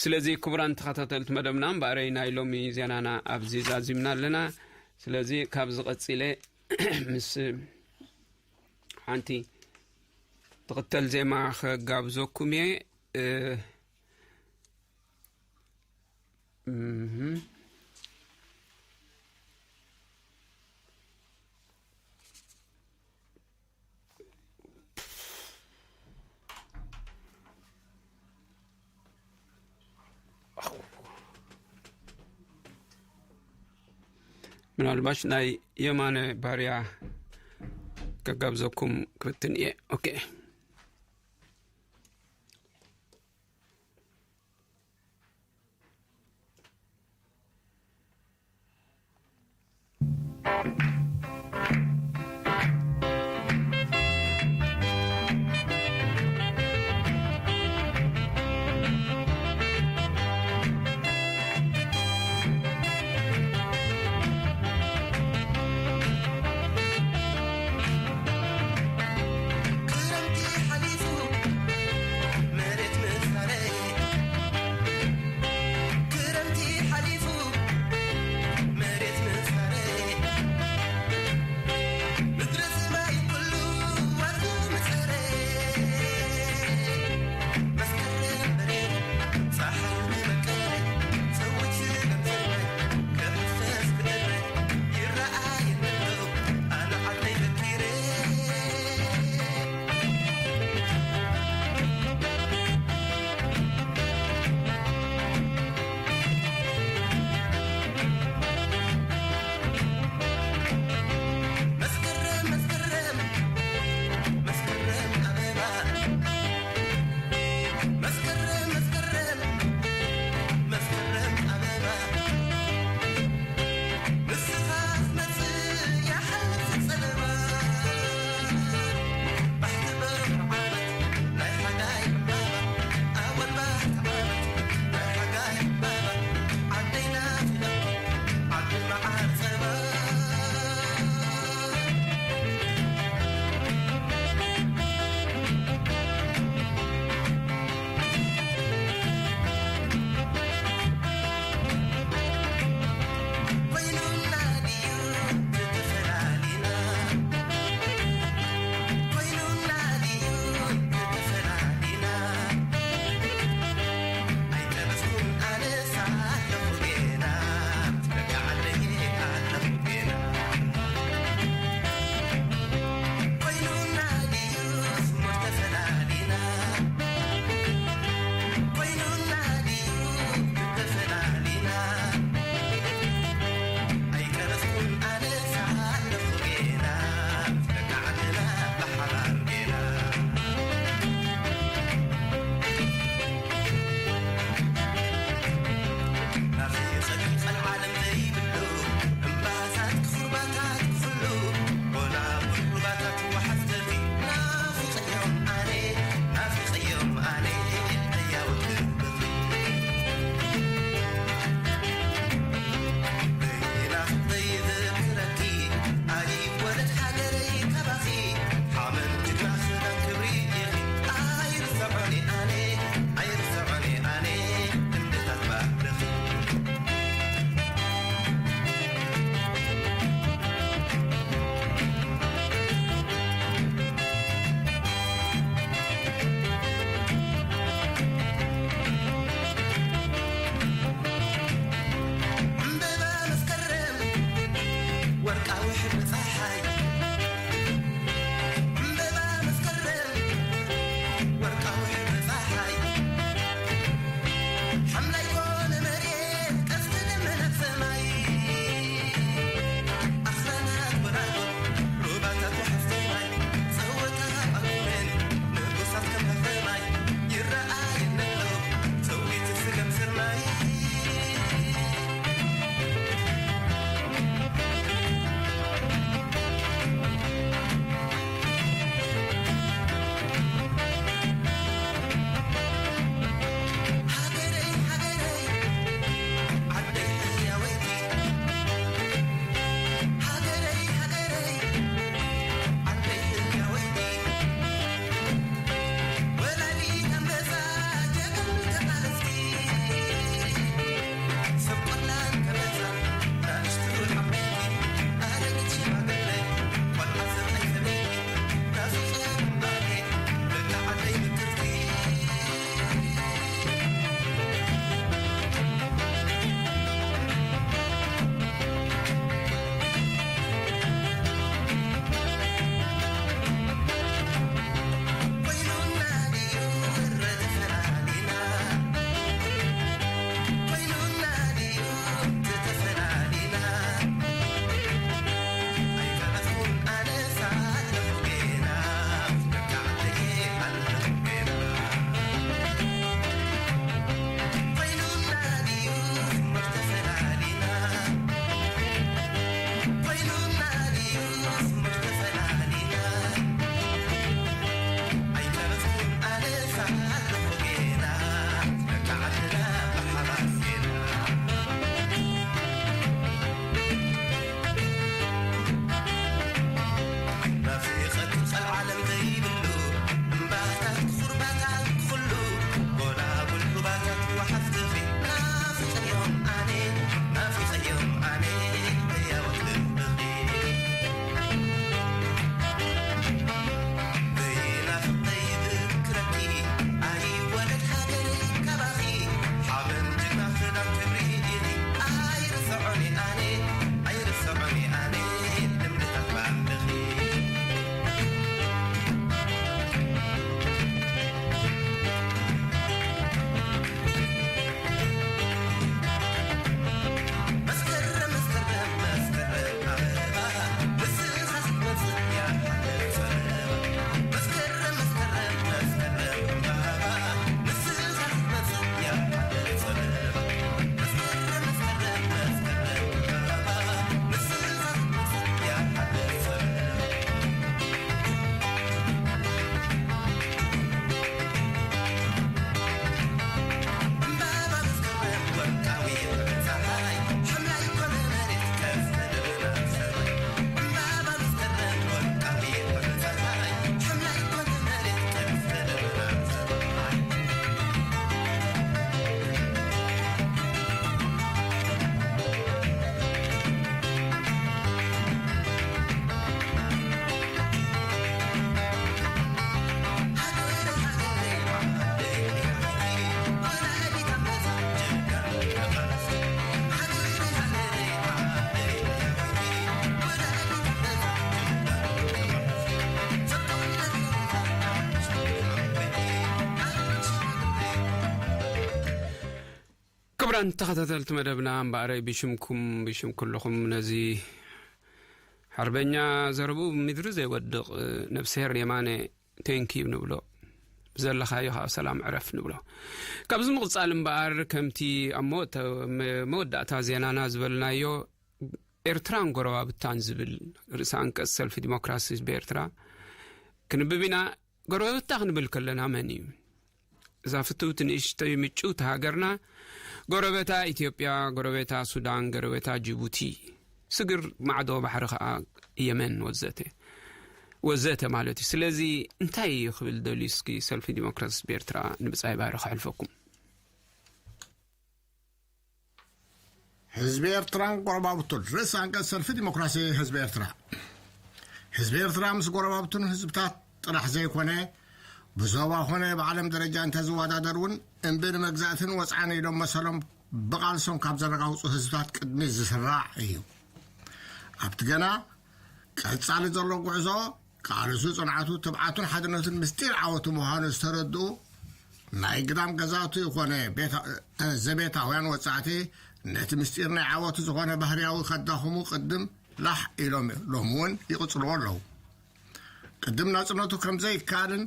ስለዚ ክቡራን ተኸታተልቲ መደብና፣ እምበኣረይ ናይ ሎሚ ዜናና ኣብዚ ዛዚምና ኣለና። ስለዚ ካብዚ ቀጺለ ምስ ሓንቲ ትኽተል ዜማ ከጋብዘኩም እየ። እ፣ እህ። ምናልባሽ ናይ የማነ ባርያ ከጋብዘኩም ክፍትን እየ። ኦኬ። ክቡራን ተኸታተልቲ መደብና፣ እምበኣረይ ብሽምኩም፣ ብሽም ኩልኹም ነዚ ሓርበኛ ዘረብኡ ምድሪ ዘይወድቕ ነብስሄር የማነ ቴንኪዩ ንብሎ። ብዘለኻዮ ከዓ ሰላም ዕረፍ ንብሎ። ካብዚ ምቕጻል እምበኣር፣ ከምቲ ኣብ መወተ-፣ መ-፣ መወዳእታ ዜናና ዝበልናዮ፣ ኤርትራን ጎረባብታን ዝብል ርእሰ ኣንቀጽ ሰልፊ ዲሞክራሲ ህዝቢ ኤርትራ ክንብብ ኢና። ጎረባብታ ክንብል ከለና መን እዩ? እዛ ፍትውቲ ንእሽተይ ምጭውቲ ሃገርና ጎረቤታ ኢትዮጵያ፣ ጎረቤታ ሱዳን፣ ጎረቤታ ጅቡቲ፣ ስግር ማዕዶ ባሕሪ ኸዓ የመን ወዘተ፣ ወዘተ ማለት እዩ። ስለዚ እንታይ እዩ ክብል ደልዩ? እስኪ ሰልፊ ዲሞክራሲ ህዝቢ ኤርትራ ንብጻይ ባህሪ ከሕልፈኩም። ህዝቢ ኤርትራን ጎረባብቱን። ርእሰ ኣንቀጽ ሰልፊ ዲሞክራሲ ህዝቢ ኤርትራ። ህዝቢ ኤርትራ ምስ ጎረባብቱን ህዝብታት ጥራሕ ዘይኮነ፣ ብዞባ ኮነ ብዓለም ደረጃ እንተዝወዳደር እውን፣ እምቢ ንመግዛእትን ወጽዓን ኢሎም መሰሎም ብቓልሶም ካብ ዘረጋግጹ ህዝብታት ቅድሚ ዝስራዕ እዩ። ኣብቲ ገና ቀጻሊ ዘሎ ጉዕዞ፣ ቃልሱ፣ ጽንዓቱ፣ ትብዓቱን ሓድነቱን ምስጢር ዓወቱ ምዃኑ ዝተረድኡ ናይ ግዳም ገዛእቱ ይኾነ ቤታ-፣ እ፣ ዘቤታውያን ወጻዕቲ፣ ነቲ ምስጢር ናይ ዓወቱ ዝኾነ ባህርያዊ ከዳኽሙ ቅድም ላሕ ኢሎም ሎሚ እውን ይቕጽልዎ ኣለዉ። ቅድም ናጽነቱ ከም ዘይከኣልን፣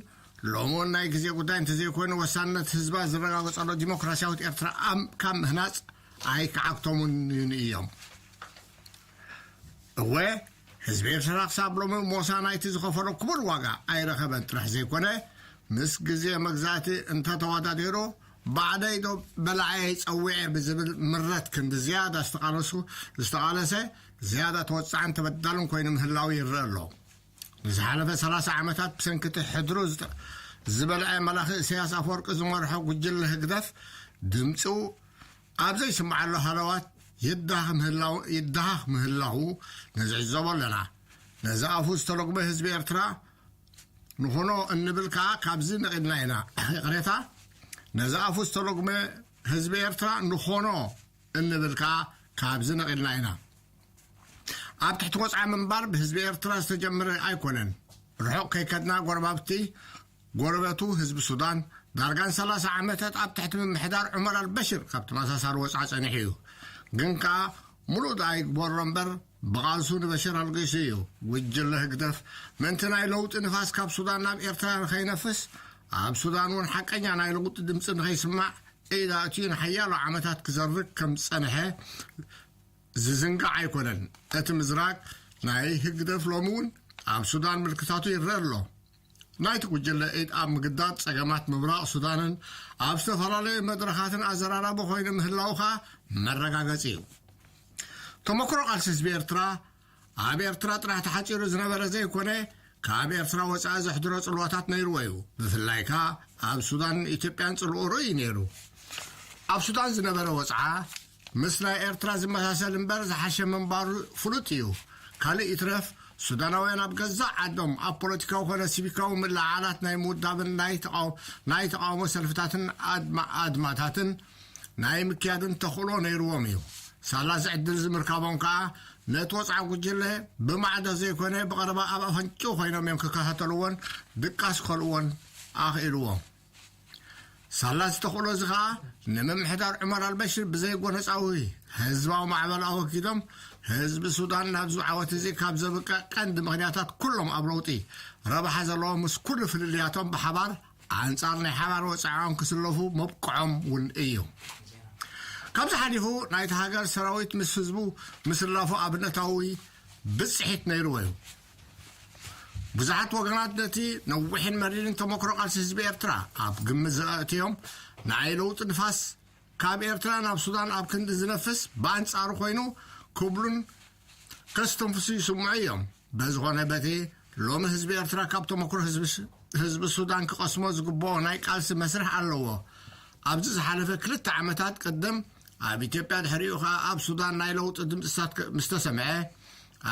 ሎሚ እውን ናይ ግዜ ጉዳይ እንተዘይኮይኑ፣ ወሳንነት ህዝባ ዝረጋገጸሉ ዲሞክራሲያዊት ኤርትራ ኣም-፣ ካብ ምህናጽ ኣይከዓግቶምን እዮም። እወ፣ ህዝቢ ኤርትራ ክሳብ ሎሚ ሞሳ ናይቲ ዝኸፈሎ ክቡር ዋጋ ኣይረኸበን ጥራሕ ዘይኮነ፣ ምስ ግዜ መግዛእቲ እንተተወዳዲሩ፣ ባዕደይ ዶ በላዐየ ጸዊዐ ብዝብል ምረት ክንዲ ዝያዳ ዝተቓለሱ-፣ ዝተቓለሰ፣ ዝያዳ ተወጻዕን ተበዳልን ኮይኑ ምህላው ይረአ ኣሎ። ንዝሓለፈ ሰላሳ ዓመታት ብሰንኪ እቲ ሕድሩ ዝጠ-፣ ዝበልዐ መላኺ ኢሳያስ ኣፈወርቂ ዝመርሖ ጉጅለ ህግደፍ ድምጺኡ ኣብ ዘይስምዓሉ ሃለዋት ይዳኽ ምህላው-፣ ይዳሃኽ ምህላዉ ንዝዕዘቦ ኣለና። ነዚ ኣፉ ዝተለጉመ ህዝቢ ኤርትራ ንኾኖ እንብል ከኣ ካብዚ ነቒልና ኢና። ይቕሬታ፣ ነዚ ኣፉ ዝተለጉመ ህዝቢ ኤርትራ ንኾኖ እንብል ከኣ ካብዚ ነቒልና ኢና። ኣብ ትሕቲ ወጽዓ ምንባር ብህዝቢ ኤርትራ ዝተጀመረ ኣይኮነን። ርሑቕ ከይከድና ጎረባብቲ፣ ጎረቤቱ ህዝቢ ሱዳን፣ ዳርጋ ንሰላሳ ዓመታት ኣብ ትሕቲ ምምሕዳር ዑመር ኣልበሽር ካብ ተመሳሳሊ ወጽዓ ጸኒሑ እዩ። ግን ከኣ፣ ምሉእ ደኣ ይግበሮ እምበር፣ ብቓልሱ ንበሽር ኣልጊሱ እዩ። ጉጅለ ህግደፍ፣ ምእንቲ ናይ ለውጢ ንፋስ ካብ ሱዳን ናብ ኤርትራ ንኸይነፍስ፣ ኣብ ሱዳን እውን ሓቀኛ ናይ ለውጢ ድምጺ ንኸይስማዕ፣ ኢድ ኣእትዩ ንሓያሎ ዓመታት ክዘርግ ከም ዝጸንሐ ዝዝንጋዕ ኣይኮነን። እቲ ምዝራግ ናይ ህግደፍ ሎሚ እውን ኣብ ሱዳን ምልክታቱ ይረአ ኣሎ። ናይቲ ጉጅለ ኢድ ኣብ ምግዳድ ጸገማት ምብራቕ ሱዳንን ኣብ ዝተፈላለዩ መድረኻትን ኣዘራራቢ ኮይኑ ምህላዉ ከኣ መረጋገጺ እዩ። ተመክሮ ቃልሲ ህዝቢ ኤርትራ ኣብ ኤርትራ ጥራሕ ተሓጺሩ ዝነበረ ዘይኮነ፣ ካብ ኤርትራ ወጻኢ ዘሕድሮ ጽልዋታት ነይርዎ እዩ። ብፍላይ ከኣ ኣብ ሱዳንን ኢትዮጵያን ጽልኡ ርኡይ ነይሩ። ኣብ ሱዳን ዝነበረ ወጽዓ ምስ ናይ ኤርትራ ዝመሳሰል እምበር ዝሓሸ ምንባሩ ፍሉጥ እዩ። ካልእ ይትረፍ፣ ሱዳናውያን ኣብ ገዛእ ዓዶም ኣብ ፖለቲካዊ ኮነ ሲቪካዊ ምልዕዓላት ናይ ምውዳብን ናይ ተቃው-፣ ናይ ተቃውሞ ሰልፍታትን ኣድማ-፣ ኣድማታትን ናይ ምክያድን ተኽእሎ ነይርዎም እዩ። ሳላዚ ዕድል ዝምርካቦም ከኣ ነቲ ወጽዓ ጉጅለ ብማዕዶ ዘይኮነ ብቐረባ ኣብ ኣፈንጭኡ ኮይኖም እዮም ክከታተልዎን ድቃስ ክኸልእዎን ኣኽኢልዎም። ሳላ ዝተኽእሎ እዚ ኸኣ፣ ንምምሕዳር ዑመር ኣልበሽር ብዘይጎነጻዊ ህዝባዊ ማዕበል ኣወጊዶም፣ ህዝቢ ሱዳን ናብዚ ዓወት እዚ ካብ ዘብቅዕ ቀንዲ ምኽንያታት፣ ኩሎም ኣብ ለውጢ ረብሓ ዘለዎም ምስ ኩሉ ፍልልያቶም ብሓባር ኣንጻር ናይ ሓባር ወጽዓኦም ክስለፉ መብቅዖም እውን እዩ። ካብዚ ሓሊፉ፣ ናይታ ሃገር ሰራዊት ምስ ህዝቡ ምስላፉ ኣብነታዊ ብጽሒት ነይርዎ እዩ። ብዙሓት ወገናት ነቲ ነዊሕን መሪርን ተመክሮ ቃልሲ ህዝቢ ኤርትራ ኣብ ግምት ዘእትዮም፣ ንኣይ ለውጢ ንፋስ ካብ ኤርትራ ናብ ሱዳን ኣብ ክንዲ ዝነፍስ ብኣንጻሩ ኮይኑ ክብሉን ከስተንፍሱ ይስምዑ እዮም። በዝኾነ በቲ ሎሚ ህዝቢ ኤርትራ ካብ ተመክሮ ህዝቢ ስ-፣ ህዝቢ ሱዳን ክቐስሞ ዝግብኦ ናይ ቃልሲ መስርሕ ኣለዎ። ኣብዚ ዝሓለፈ ክልተ ዓመታት ቅድም ኣብ ኢትዮጵያ ድሕሪኡ ኸኣ ኣብ ሱዳን ናይ ለውጢ ድምፅታት ከ-፣ ምስ ተሰምዐ፣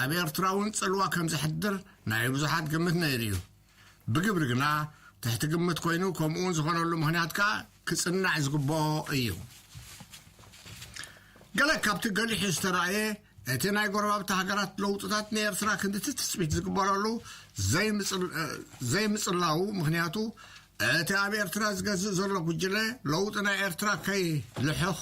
ኣብ ኤርትራ እውን ጽልዋ ከም ዘሕድር ናይ ብዙሓት ግምት ነይሩ እዩ። ብግብሪ ግና ትሕቲ ግምት ኮይኑ፣ ከምኡ እውን ዝኾነሉ ምኽንያት ከኣ ክጽናዕ ዝግብኦ እዩ። ገለ ካብቲ ገሊሑ ዝተራእየ፣ እቲ ናይ ጎረባብቲ ሃገራት ለውጥታት ንኤርትራ ክንድቲ ትጽቢት ዝግበረሉ ዘይምጽል-፣ ዘይምጽላው ምኽንያቱ፣ እቲ ኣብ ኤርትራ ዝገዝእ ዘሎ ጉጅለ ለውጢ ናይ ኤርትራ ከይልሕኽ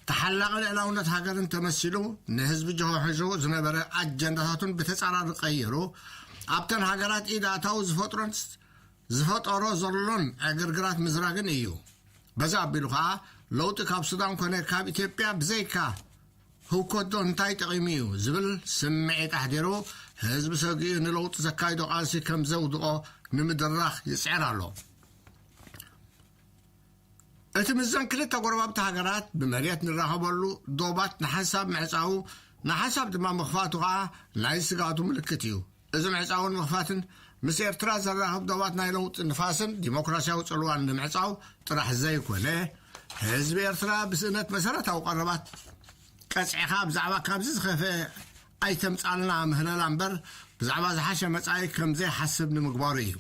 ተሓላቒ ልዕላውነት ሃገርን ተመሲሉ ንህዝቢ ጀሆ ሒዙ ዝነበረ ኣጀንዳታቱን ብተጻራሪ ቀይሩ ኣብተን ሃገራት ኢድ ኣእታው ዝፈጥሮን ዝፈጠሮ ዘሎን ዕግርግራት ምዝራግን እዩ። በዚ ኣቢሉ ከኣ ለውጢ ካብ ሱዳን ኮነ ካብ ኢትዮጵያ ብዘይካ ህውከት ዶ እንታይ ጠቒሙ እዩ ዝብል ስምዒት ኣሕዲሩ ህዝቢ ሰጊኡ ንለውጢ ዘካይዶ ቃልሲ ከም ዘውድቖ ንምድራኽ ይጽዕር ኣሎ። እቲ ምስዘን ክልተ ጎረባብቲ ሃገራት ብመሬት ንራኸበሉ ዶባት ንሓንሳብ ምዕጻዉ ንሓንሳብ ድማ ምኽፋቱ ከኣ ናይ ስግኣቱ ምልክት እዩ። እዚ ምዕጻውን ምኽፋትን ምስ ኤርትራ ዘራኽብ ዶባት ናይ ለውጢ ንፋስን ዲሞክራሲያዊ ጽልዋን ንምዕጻው ጥራሕ ዘይኮነ፣ ህዝቢ ኤርትራ ብስእነት መሰረታዊ ቀረባት ቀጽዕኻ ብዛዕባ ካብዚ ዝኸፍአ ኣይተምጻልና ምህለላ እምበር ብዛዕባ ዝሓሸ መጻኢ ከም ዘይሓስብ ንምግባሩ እዩ።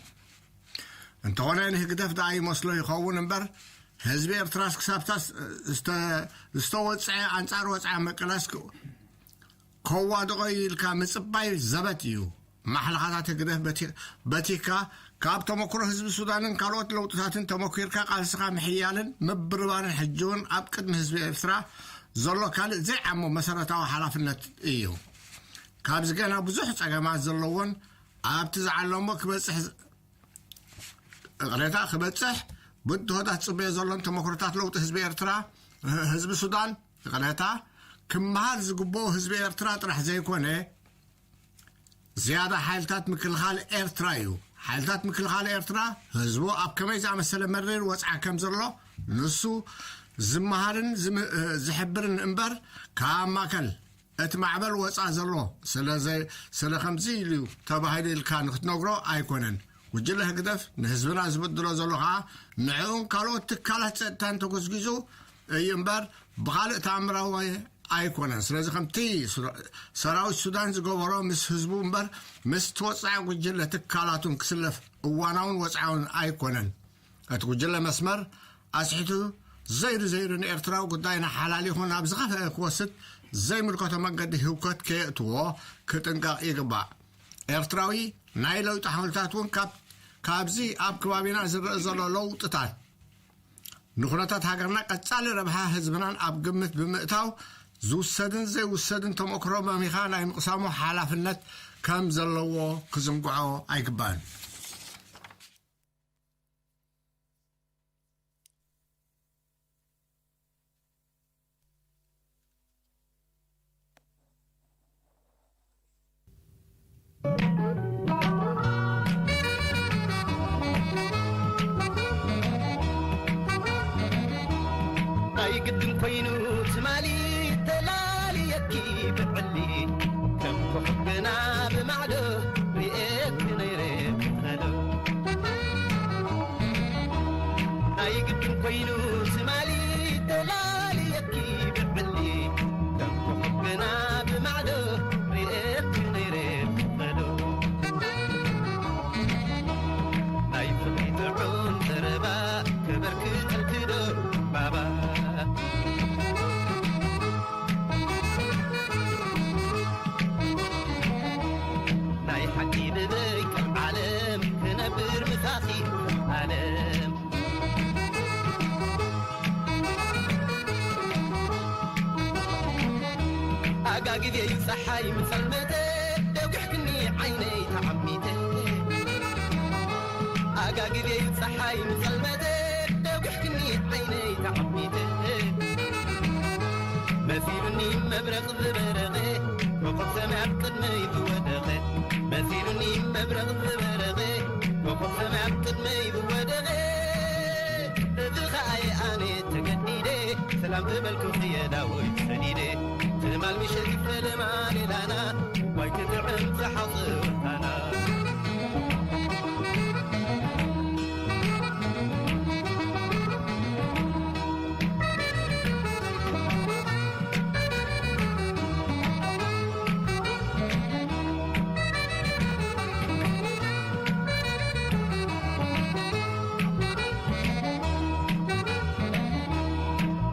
እንተኾነ ንህግደፍ ደኣ ይመስሎ ይኸውን እምበር ህዝቢ ኤርትራስ ክሳብታ ዝተ- ዝተወጽዐ ኣንጻር ወጽዓ መቀላስ ከዋድቖ ኢልካ ምጽባይ ዘበት እዩ። ማሕለኻታት ህግደፍ በቲ- በቲካ ካብ ተመክሮ ህዝቢ ሱዳንን ካልኦት ለውጥታትን ተመኪርካ ቃልስኻ ምሕያልን ምብርባርን ሕጂ እውን ኣብ ቅድሚ ህዝቢ ኤርትራ ዘሎ ካልእ ዘይዓሞ መሰረታዊ ሓላፍነት እዩ። ካብዚ ገና ብዙሕ ጸገማት ዘለዎን ኣብቲ ዝዓለሞ ክበጽሕ ይቕሬታ ክበጽሕ ብድሆታት ጽበዮ ዘሎን ተመክሮታት ለውጢ ህዝቢ ኤርትራ ህዝቢ ሱዳን ይቕሬታ ክመሃር ዝግብኦ ህዝቢ ኤርትራ ጥራሕ ዘይኮነ ዝያዳ ሓይልታት ምክልኻል ኤርትራ እዩ። ሓይልታት ምክልኻል ኤርትራ ህዝቡ ኣብ ከመይ ዝኣመሰለ መሪር ወጽዓ ከም ዘሎ ንሱ ዝመሃርን ዝም- ዝሕብርን እምበር ካብ ማእከል እቲ ማዕበል ወጻ ዘሎ ስለ ከምዚ ኢሉ ተባሂሉ ኢልካ ንክትነግሮ ኣይኮነን። ጉጅለ ህግደፍ ንህዝብና ዝብድሎ ዘሎ ከዓ ንዕኡን ካልኦት ትካላት ፀጥታን ተጎዝጊዙ እዩ እምበር ብካልእ ተኣምራዊ ኣይኮነን። ስለዚ ከምቲ ሰራዊት ሱዳን ዝገበሮ ምስ ህዝቡ እምበር ምስ ትወፃዒ ጉጅለ ትካላቱን ክስለፍ እዋናውን ወፃውን ኣይኮነን። እቲ ጉጅለ መስመር ኣስሒቱ ዘይሩ ዘይሩ ንኤርትራዊ ጉዳይና ሓላሊኹ ናብ ዝኸፍአ ክወስድ ዘይምልከቶ መንገዲ ህውከት ከየእትዎ ክጥንቀቕ ይግባእ። ኤርትራዊ ናይ ለውጢ ሓውልታት እውን ካብ ካብዚ ኣብ ከባቢና ዝረአ ዘሎ ለውጥታት ንኩነታት ሃገርና ቀጻሊ ረብሓ ህዝብናን ኣብ ግምት ብምእታው ዝውሰድን ዘይውሰድን ተመክሮ መሚኻ ናይ ምቕሳሙ ሓላፍነት ከም ዘለዎ ክዝንግዖ ኣይግባእን። ኣይግድን ኮይኑ ትማሊ ተላልየኪ ብዕሊ ከም ኮኸብ ገና ብማዕዶ ርኤኪ ነይረ ክኸሎ ኣይግድን ኮይኑ ትማሊ ተላልየኪ ብዕሊ ከም ኮኸብ ገና ብማዕዶ ርኤኪ ነይረ ክኸሎ ናይ ፍቕሪ ጥዑም ዘረባ ከበርክተልኪ ዶ ባባ ናይ ሓቂ ብበይቀም ዓለም ክነብር ምሳኺ ዓለም ኣጋግዜ እዩ ፀሓይ ምፀልመተ ደጒሕክኒ ዓይነይ ተዓሚተ ኣጋግዜ እዩ ፀሓይ ምፀልመተ ደጒሕክኒ ዓይነይ ተዓሚተ መሲሉኒ መብረቕ ዝበረቐ ኮኸብ ሰማይ ኣብ ቅድመይ ዝወደቐ መሲሉኒ መብረቕ ዝበረቐ ኮኸብ ሰማይ ኣብ ቅድመይ ዝወደቐ እዚ ኸኣ ኣነ ተገዲደ ሰላም ዝበልኩ ክየ ዳዊት ሰዲደ ትማል ምሸት ይፈለማ ሌላና ዋይ ክትዕም ዝሓፅወታና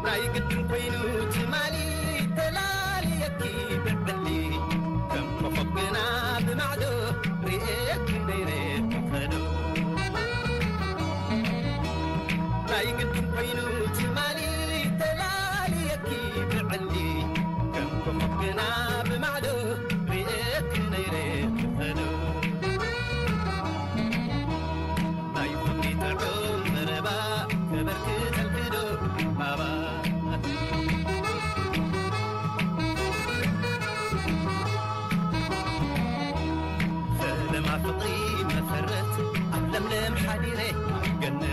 ናይ ግድን ኮይኑ ትማሊ ተላልየኪ ብዕሊ ከም ኮኸብ ግና ብማዕዶ ፍቕሪ መሰረት ኣብ ለምለም ሓዲረ ኣብ ገነት።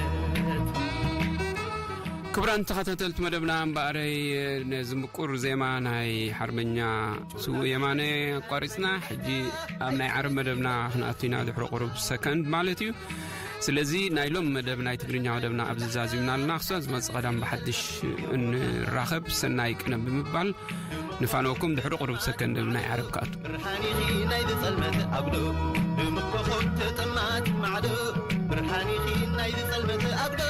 ክቡራን ተኸታተልቲ መደብና፣ እምበኣረይ ነዚ ምቁር ዜማ ናይ ሓርበኛ ስዉእ የማነ ኣቋሪጽና፣ ሕጂ ኣብ ናይ ዓርብ መደብና ክንኣቱ ኢና፣ ድሕሪ ቁሩብ ሰከንድ ማለት እዩ። ስለዚ ናይ ሎም መደብ፣ ናይ ትግርኛ መደብና ኣብዚ ዛዚምና ኣለና። ክሳብ ዝመጽእ ቀዳም ብሓድሽ እንራኸብ፣ ሰናይ ቅነ ብምባል ንፋነወኩም። ድሕሪ ቁሩብ ሰከንድ ናይ ዓርብ ክኣቱ። ብርሃን ኢኺ ናይ ዝጸልመተ ኣጉዶ፣ ብምኮኾብ ተጠማት ማዕዶ። ብርሃን ኢኺ ናይ ዝጸልመተ ኣጉዶ፣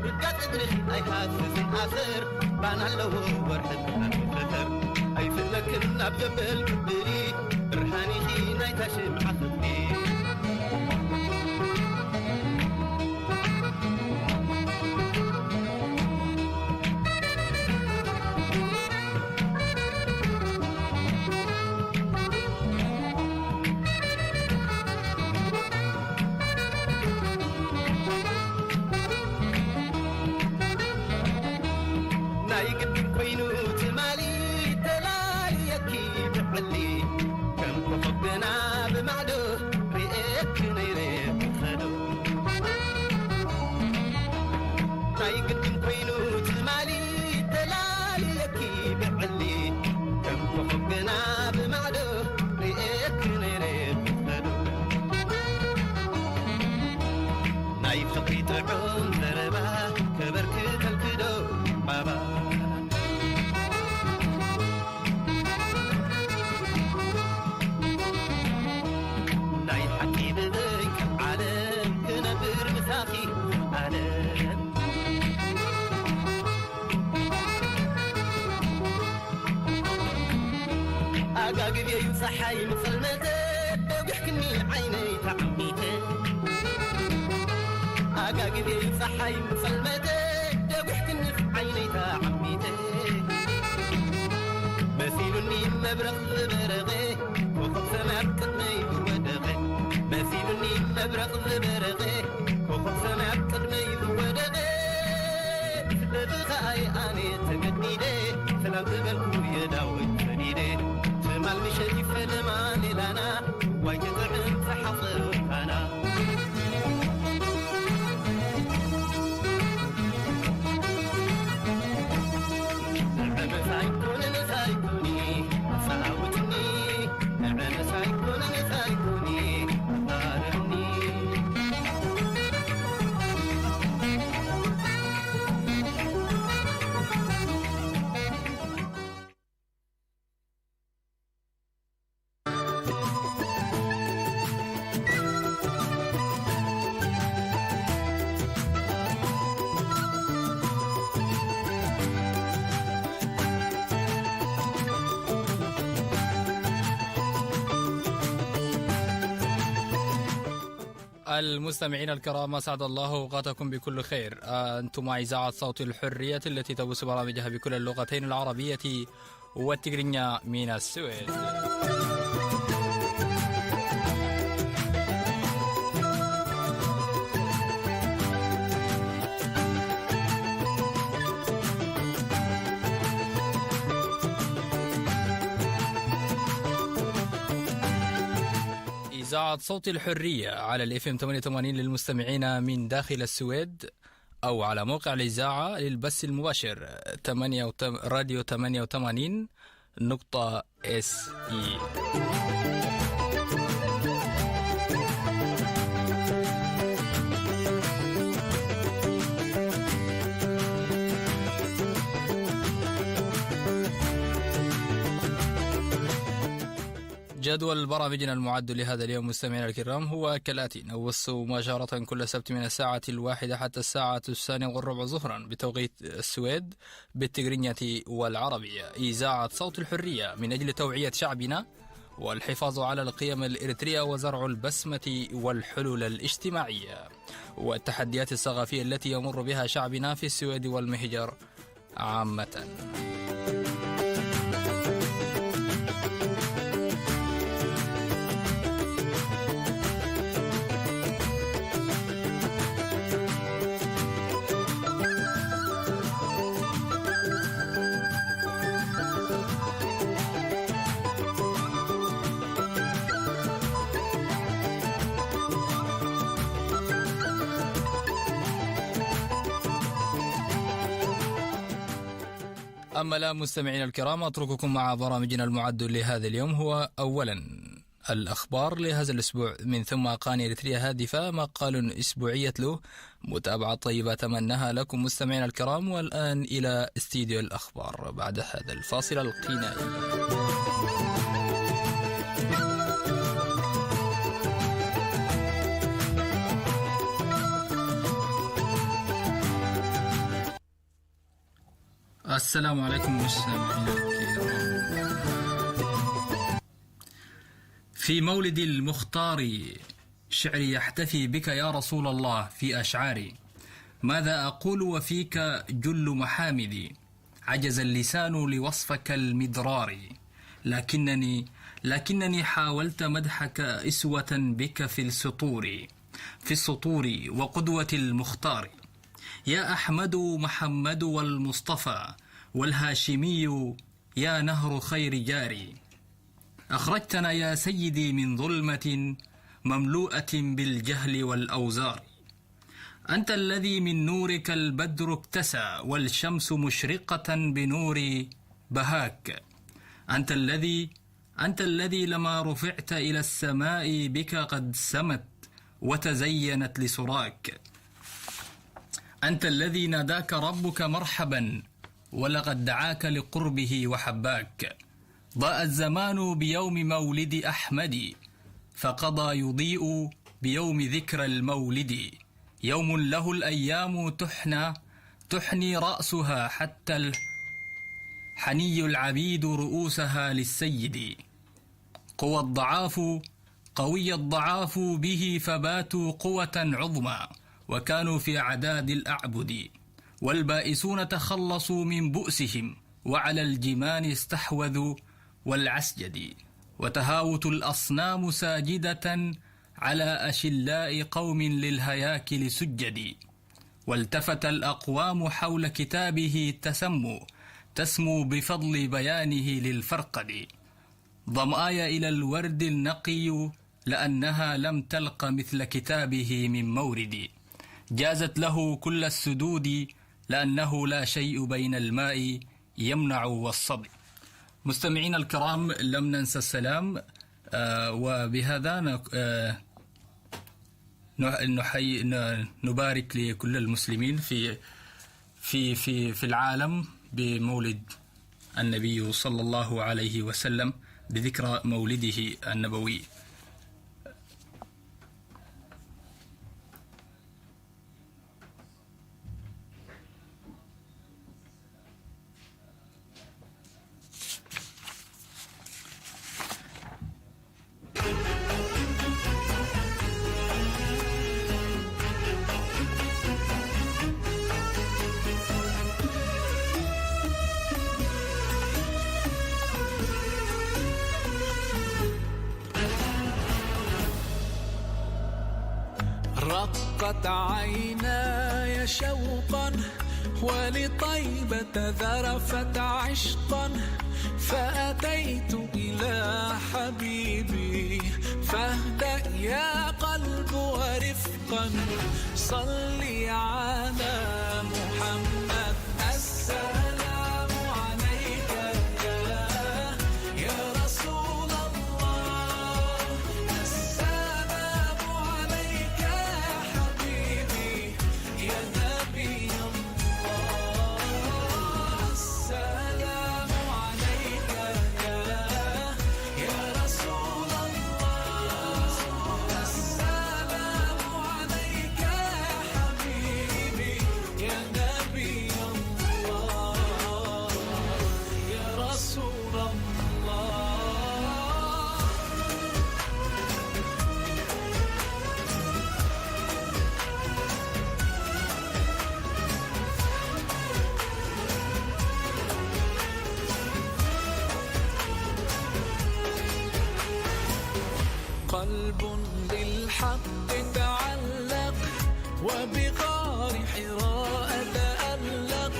ርጋጽ እግርኺ ኣይሃስስን ኣሰር፣ ባና ኣለዎ ወርሒ ዝናብ ፈኸር። ኣይፍለክን ናብ ዘበል ክብሪ፣ ብርሃን ኢኺ ናይታ ሽምዓ ፍቕሪ። ናይ ግድን ኮይኑ ትማሊ ተላልየኪ ብዕሊ፣ ከም ኮኸብ ገና ብማዕዶ ርእየኪ ነይረ ብኸዶ። ናይ ግድን ኮይኑ ትማሊ ተላልየኪ ብዕሊ፣ ከም ኮኸብ ገና ብማዕዶ ርእየኪ ነይረ ብኸዶ። ናይ ፍቕሪ ጥዑም ዘረባ ከበርክተልኪ ዶ ባባ? ናይ ሓቂ ብዘይ ከም ዓለም ክነብር ምሳኺ ኣለም። ኣጋግብየዩ ጸሓይ ምጸልመተ ደጒሕክኒ ዓይነይ ተዓሚተ። ኣጋግብየዩ ጸሓይ ምጸልመተ ደጒሕክኒ ዓይነይ ተዓሚተ። መሲሉኒ መብረቕ ዝበረቐ ኮኸብ ሰማይ ኣብ ቅድመይ ዝወደቐ። መሲሉኒ መብረቕ ዝበረቐ ኮኸብ ሰማይ ኣብ ቅድመይ ዝወደቐ። ስለዚ ኸኣይ ኣነ ተገዲደ ሰላም ዝበልኩ የዳዊት ሰዲደ። ትማል ምሸት ይፈለማ ሌላና ዋይ ትጥዕም ዝሓፍር ፋና። ንዕመስ ኣይኮነ ነሳ ኣይኮኒ ኣጻውትኒ። ንዕመስ ኣይኮነ ነሳ ኣይኮኒ ኣዛርብኒ። المستمعين الكرام، أسعد الله أوقاتكم بكل خير. آه، أنتم مع إذاعة صوت الحرية التي تبث برامجها بكل اللغتين العربية والتقرينيا من السويد. إذاعة صوت الحرية على الإف إم ثمانية وثمانين للمستمعين من داخل السويد، أو على موقع الإذاعة للبث المباشر، ثمانية وتم-، راديو ثمانية وثمانين نقطة إس إي. جدول برامجنا المعد لهذا اليوم، مستمعينا الكرام، هو كالآتي: نبث مباشرة كل سبت من الساعة الواحدة حتى الساعة الثانية والربع ظهرا بتوقيت السويد بالتقرينية والعربية، إذاعة صوت الحرية، من أجل توعية شعبنا والحفاظ على القيم الإريترية وزرع البسمة والحلول الاجتماعية والتحديات الثقافية التي يمر بها شعبنا في السويد والمهجر عامة. أما الآن مستمعينا الكرام، أترككم مع برامجنا المعد لهذا اليوم، هو أولا الأخبار لهذا الأسبوع، من ثم قاني إريتريا هادفة، مقال أسبوعي يتلو. متابعة طيبة أتمناها لكم مستمعينا الكرام، والآن إلى استديو الأخبار بعد هذا الفاصل الغنائي. السلام عليكم مستمعينا الكرام. في مولد المختار شعري يحتفي بك يا رسول الله في أشعاري. ماذا أقول وفيك جل محامدي؟ عجز اللسان لوصفك المدرار. لكنني، لكنني حاولت مدحك أسوة بك في السطور، في السطور وقدوة المختار. يا أحمد محمد والمصطفى والهاشمي، يا نهر خير جاري. أخرجتنا يا سيدي من ظلمة مملوءة بالجهل والأوزار. أنت الذي من نورك البدر اكتسى والشمس مشرقة بنور بهاك. أنت الذي، أنت الذي لما رفعت إلى السماء بك قد سمت وتزينت لسراك. أنت الذي ناداك ربك مرحبا ولقد دعاك لقربه وحباك. ضاء الزمان بيوم مولد أحمد، فقضى يضيء بيوم ذكرى المولد. يوم له الأيام تحنى، تحني رأسها حتى ال-، حني العبيد رؤوسها للسيد. قوى الضعاف، قوي الضعاف به فباتوا قوة عظمى، وكانوا في عداد الأعبد. والبائسون تخلصوا من بؤسهم، وعلى الجمان استحوذوا والعسجد. وتهاوت الأصنام ساجدة على أشلاء قوم للهياكل سجد. والتفت الأقوام حول كتابه تسمو، تسمو بفضل بيانه للفرقد. ظمآي إلى الورد النقي لأنها لم تلق مثل كتابه من مورد. جازت له كل السدود لأنه لا شيء بين الماء يمنع والصدي. مستمعينا الكرام، لم ننسى السلام، آه، وبهذا نك-، آه، نح-، نحيي، ن-، نبارك لكل المسلمين في، في، في، في العالم بمولد النبي صلى الله عليه وسلم، بذكرى مولده النبوي. رقت عيناي شوقا ولطيبة ذرفت عشقا، فأتيت إلى حبيبي فاهدأ يا قلب ورفقا. صل على محمد. السلام عليك يا، يا رسول الله. السلام عليك يا حبيبي، يا نبي الله. السلام عليك يا، يا رسول الله. السلام عليك يا حبيبي، يا نبي الله، يا رسول الله. قلب بالحق تعلق، وبغار حراء تألق،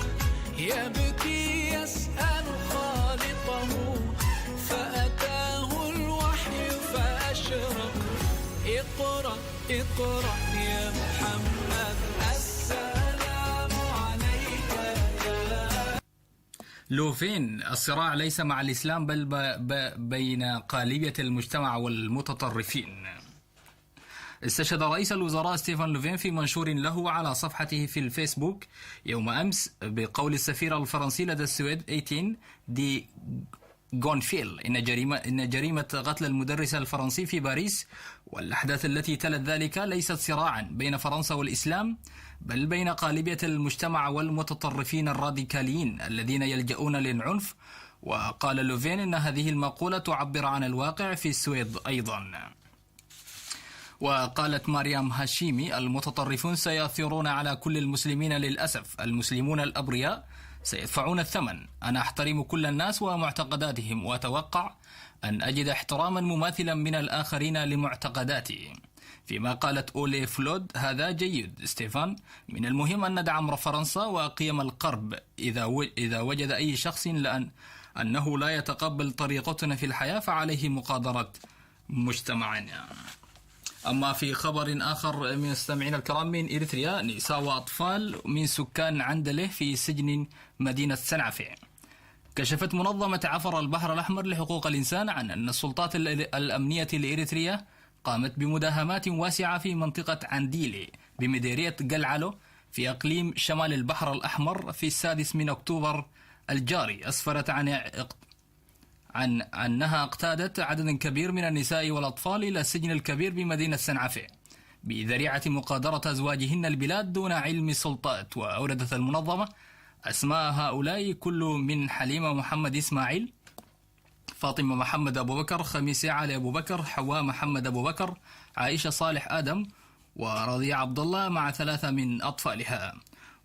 يبكي يسأل خالقه، فأتاه الوحي فأشرق. اقرأ، اقرأ يا محمد، السلام عليك يا لوفين: الصراع ليس مع الإسلام، بل ب-، ب-، بين قالبية المجتمع والمتطرفين. استشهد رئيس الوزراء ستيفان لوفين في منشور له على صفحته في الفيسبوك يوم أمس بقول السفير الفرنسي لدى السويد إيتين دي غونفيل إن جريمة، إن جريمة قتل المدرسة الفرنسي في باريس والأحداث التي تلت ذلك ليست صراعا بين فرنسا والإسلام، بل بين قالبية المجتمع والمتطرفين الراديكاليين الذين يلجؤون للعنف. وقال لوفين إن هذه المقولة تعبر عن الواقع في السويد أيضا. وقالت مريم هاشمي: المتطرفون سيثورون على كل المسلمين للأسف، المسلمون الأبرياء سيدفعون الثمن. أنا أحترم كل الناس ومعتقداتهم، وأتوقع أن أجد احتراما مماثلا من الآخرين لمعتقداتي. فيما قالت أولي فلود: هذا جيد ستيفان، من المهم أن ندعم فرنسا وقيم القرب. إذا و-، إذا وجد أي شخص لأن أنه لا يتقبل طريقتنا في الحياة، فعليه مقادرة مجتمعنا. أما في خبر آخر، مستمعينا الكرام، من إريتريا: نساء وأطفال من سكان عندلة في سجن مدينة سنعفة. كشفت منظمة عفر البحر الأحمر لحقوق الإنسان عن أن السلطات ال-، الأمنية الإريترية قامت بمداهمات واسعة في منطقة عنديلي بمديرية قلعلو في أقليم شمال البحر الأحمر في السادس من أكتوبر الجاري، أسفرت عن اقت-، عن أنها اقتادت عددا كبير من النساء والأطفال إلى السجن الكبير بمدينة سنعفة بذريعة مقادرة أزواجهن البلاد دون علم السلطات. وأوردت المنظمة أسماء هؤلاء كل من حليمة محمد إسماعيل، فاطمة محمد أبو بكر، خميسة علي أبو بكر، حواء محمد أبو بكر، عائشة صالح آدم، ورضيع عبد الله مع ثلاثة من أطفالها.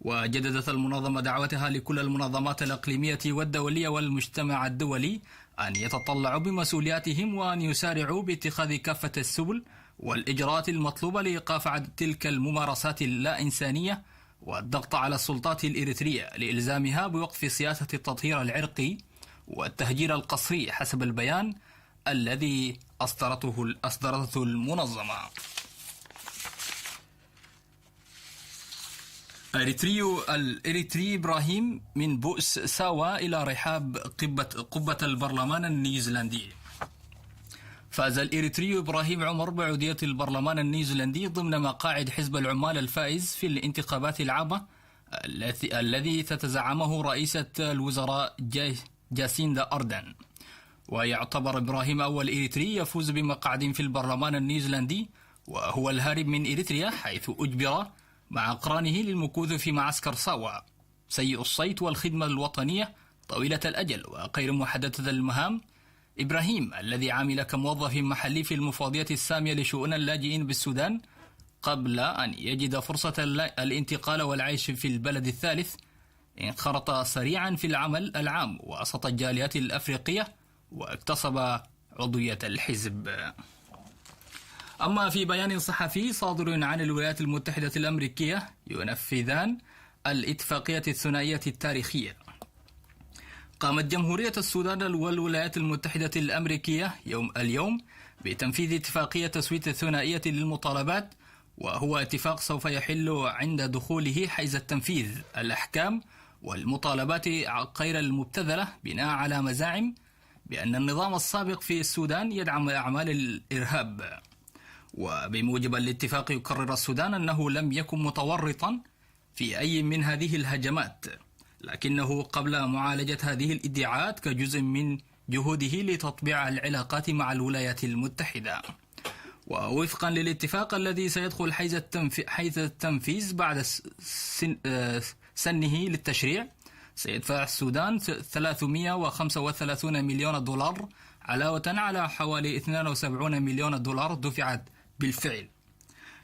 وجددت المنظمة دعوتها لكل المنظمات الإقليمية والدولية والمجتمع الدولي أن يتطلعوا بمسؤولياتهم وأن يسارعوا باتخاذ كافة السبل والإجراءات المطلوبة لإيقاف عد-، تلك الممارسات اللا إنسانية والضغط على السلطات الإريترية لإلزامها بوقف سياسة التطهير العرقي والتهجير القسري، حسب البيان الذي أصدرته، أصدرته المنظمة. إريتريو، الإريتري إبراهيم من بؤس ساوا إلى رحاب قبة، قبة البرلمان النيوزيلندي. فاز الإريتري إبراهيم عمر بعضوية البرلمان النيوزيلندي ضمن مقاعد حزب العمال الفائز في الانتخابات العامة التي، الذي تتزعمه رئيسة الوزراء جاي-، جاسيندا أردن. ويعتبر إبراهيم أول إريتري يفوز بمقعد في البرلمان النيوزيلندي، وهو الهارب من إريتريا حيث أجبر مع أقرانه للمكوث في معسكر ساوا، سيء الصيت والخدمة الوطنية طويلة الأجل وغير محددة المهام. إبراهيم، الذي عمل كموظف محلي في المفوضية السامية لشؤون اللاجئين بالسودان قبل أن يجد فرصة ال-، الانتقال والعيش في البلد الثالث، انخرط سريعا في العمل العام وسط الجاليات الأفريقية، واكتسب عضوية الحزب. أما في بيان صحفي صادر عن الولايات المتحدة الأمريكية، ينفذان الاتفاقية الثنائية التاريخية. قامت جمهورية السودان والولايات المتحدة الأمريكية يوم اليوم بتنفيذ اتفاقية تسوية الثنائية للمطالبات، وهو اتفاق سوف يحل عند دخوله حيز التنفيذ الأحكام والمطالبات غير المبتذلة بناء على مزاعم بأن النظام السابق في السودان يدعم أعمال الإرهاب. وبموجب الاتفاق يقرر السودان أنه لم يكن متورطا في أي من هذه الهجمات، لكنه قبل معالجة هذه الادعاءات كجزء من جهوده لتطبيع العلاقات مع الولايات المتحدة. ووفقا للاتفاق الذي سيدخل حيز التنف-، حيز التنفيذ بعد س-، سن-، آه، سنه للتشريع، سيدفع السودان ثلاثمية وخمسة وثلاثون مليون دولار، علاوة على حوالي اثنان وسبعون مليون دولار دفعت بالفعل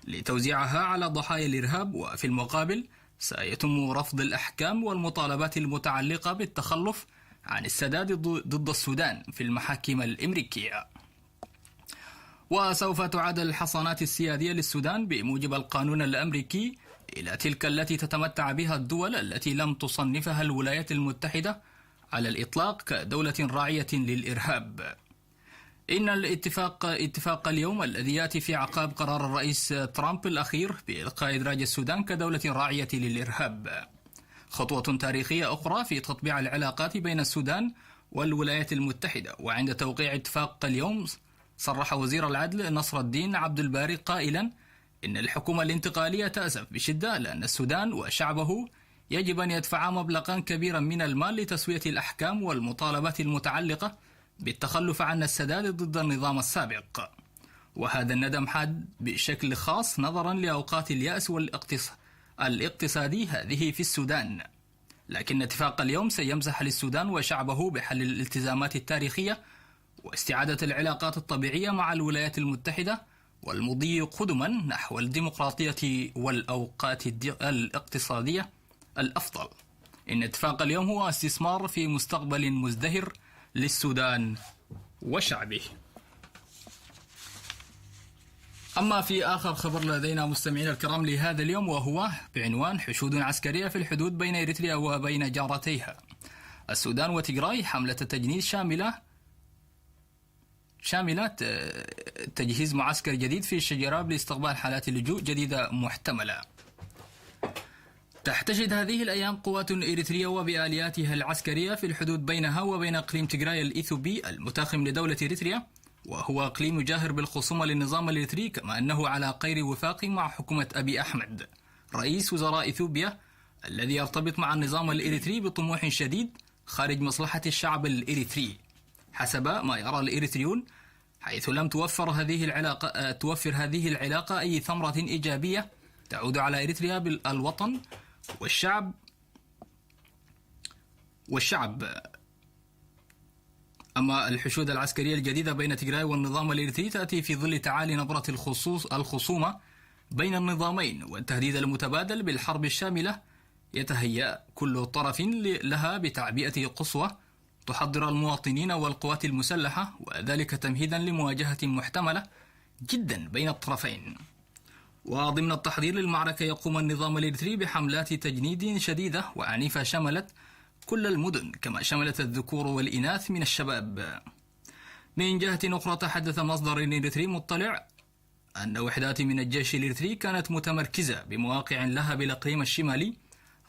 لتوزيعها على ضحايا الإرهاب، وفي المقابل سيتم رفض الأحكام والمطالبات المتعلقة بالتخلف عن السداد ضد، ضد السودان في المحاكم الأمريكية. وسوف تعاد الحصانات السيادية للسودان بموجب القانون الأمريكي إلى تلك التي تتمتع بها الدول التي لم تصنفها الولايات المتحدة على الإطلاق كدولة راعية للإرهاب. إن الاتفاق، اتفاق اليوم الذي يأتي في أعقاب قرار الرئيس ترامب الأخير بإلقاء إدراج السودان كدولة راعية للإرهاب. خطوة تاريخية أخرى في تطبيع العلاقات بين السودان والولايات المتحدة. وعند توقيع اتفاق اليوم، صرح وزير العدل نصر الدين عبد الباري قائلا إن الحكومة الانتقالية تأسف بشدة لأن السودان وشعبه يجب أن يدفعا مبلغا كبيرا من المال لتسوية الأحكام والمطالبات المتعلقة بالتخلف عن السداد ضد النظام السابق. وهذا الندم حاد بشكل خاص نظرا لأوقات اليأس والاقتص-، الاقتصادي هذه في السودان. لكن اتفاق اليوم سيمسح للسودان وشعبه بحل الالتزامات التاريخية واستعادة العلاقات الطبيعية مع الولايات المتحدة والمضي قدما نحو الديمقراطية والأوقات الدي-، الاقتصادية الأفضل. إن اتفاق اليوم هو استثمار في مستقبل مزدهر للسودان وشعبه. أما في آخر خبر لدينا مستمعينا الكرام لهذا اليوم، وهو بعنوان حشود عسكرية في الحدود بين إريتريا وبين جارتيها السودان وتيغراي، حملة تجنيد شاملة شاملة، آه، تجهيز معسكر جديد في الشجراب لاستقبال حالات لجوء جديدة محتملة. تحتشد هذه الأيام قوات إريترية وبآلياتها العسكرية في الحدود بينها وبين إقليم تيغراي الإيثوبي المتاخم لدولة إريتريا، وهو إقليم جاهر بالخصومة للنظام الإريتري، كما أنه على غير وفاق مع حكومة أبي أحمد رئيس وزراء إثيوبيا، الذي يرتبط مع النظام الإريتري بطموح شديد خارج مصلحة الشعب الإريتري، حسب ما يرى الإريتريون، حيث لم توفر هذه العلاقة، آه، توفر هذه العلاقة أي ثمرة إيجابية تعود على إريتريا بالوطن والشعب، والشعب. أما الحشود العسكرية الجديدة بين تيغراي والنظام الإريتري تأتي في ظل تعالي نبرة الخصوص-، الخصومة بين النظامين والتهديد المتبادل بالحرب الشاملة، يتهيأ كل طرف ل-، لها بتعبئة قصوى تحضر المواطنين والقوات المسلحة، وذلك تمهيدا لمواجهة محتملة جدا بين الطرفين. وضمن التحضير للمعركة يقوم النظام الإريتري بحملات تجنيد شديدة وعنيفة شملت كل المدن، كما شملت الذكور والإناث من الشباب. من جهة أخرى، تحدث مصدر إريتري مطلع أن وحدات من الجيش الإريتري كانت متمركزة بمواقع لها بالإقليم الشمالي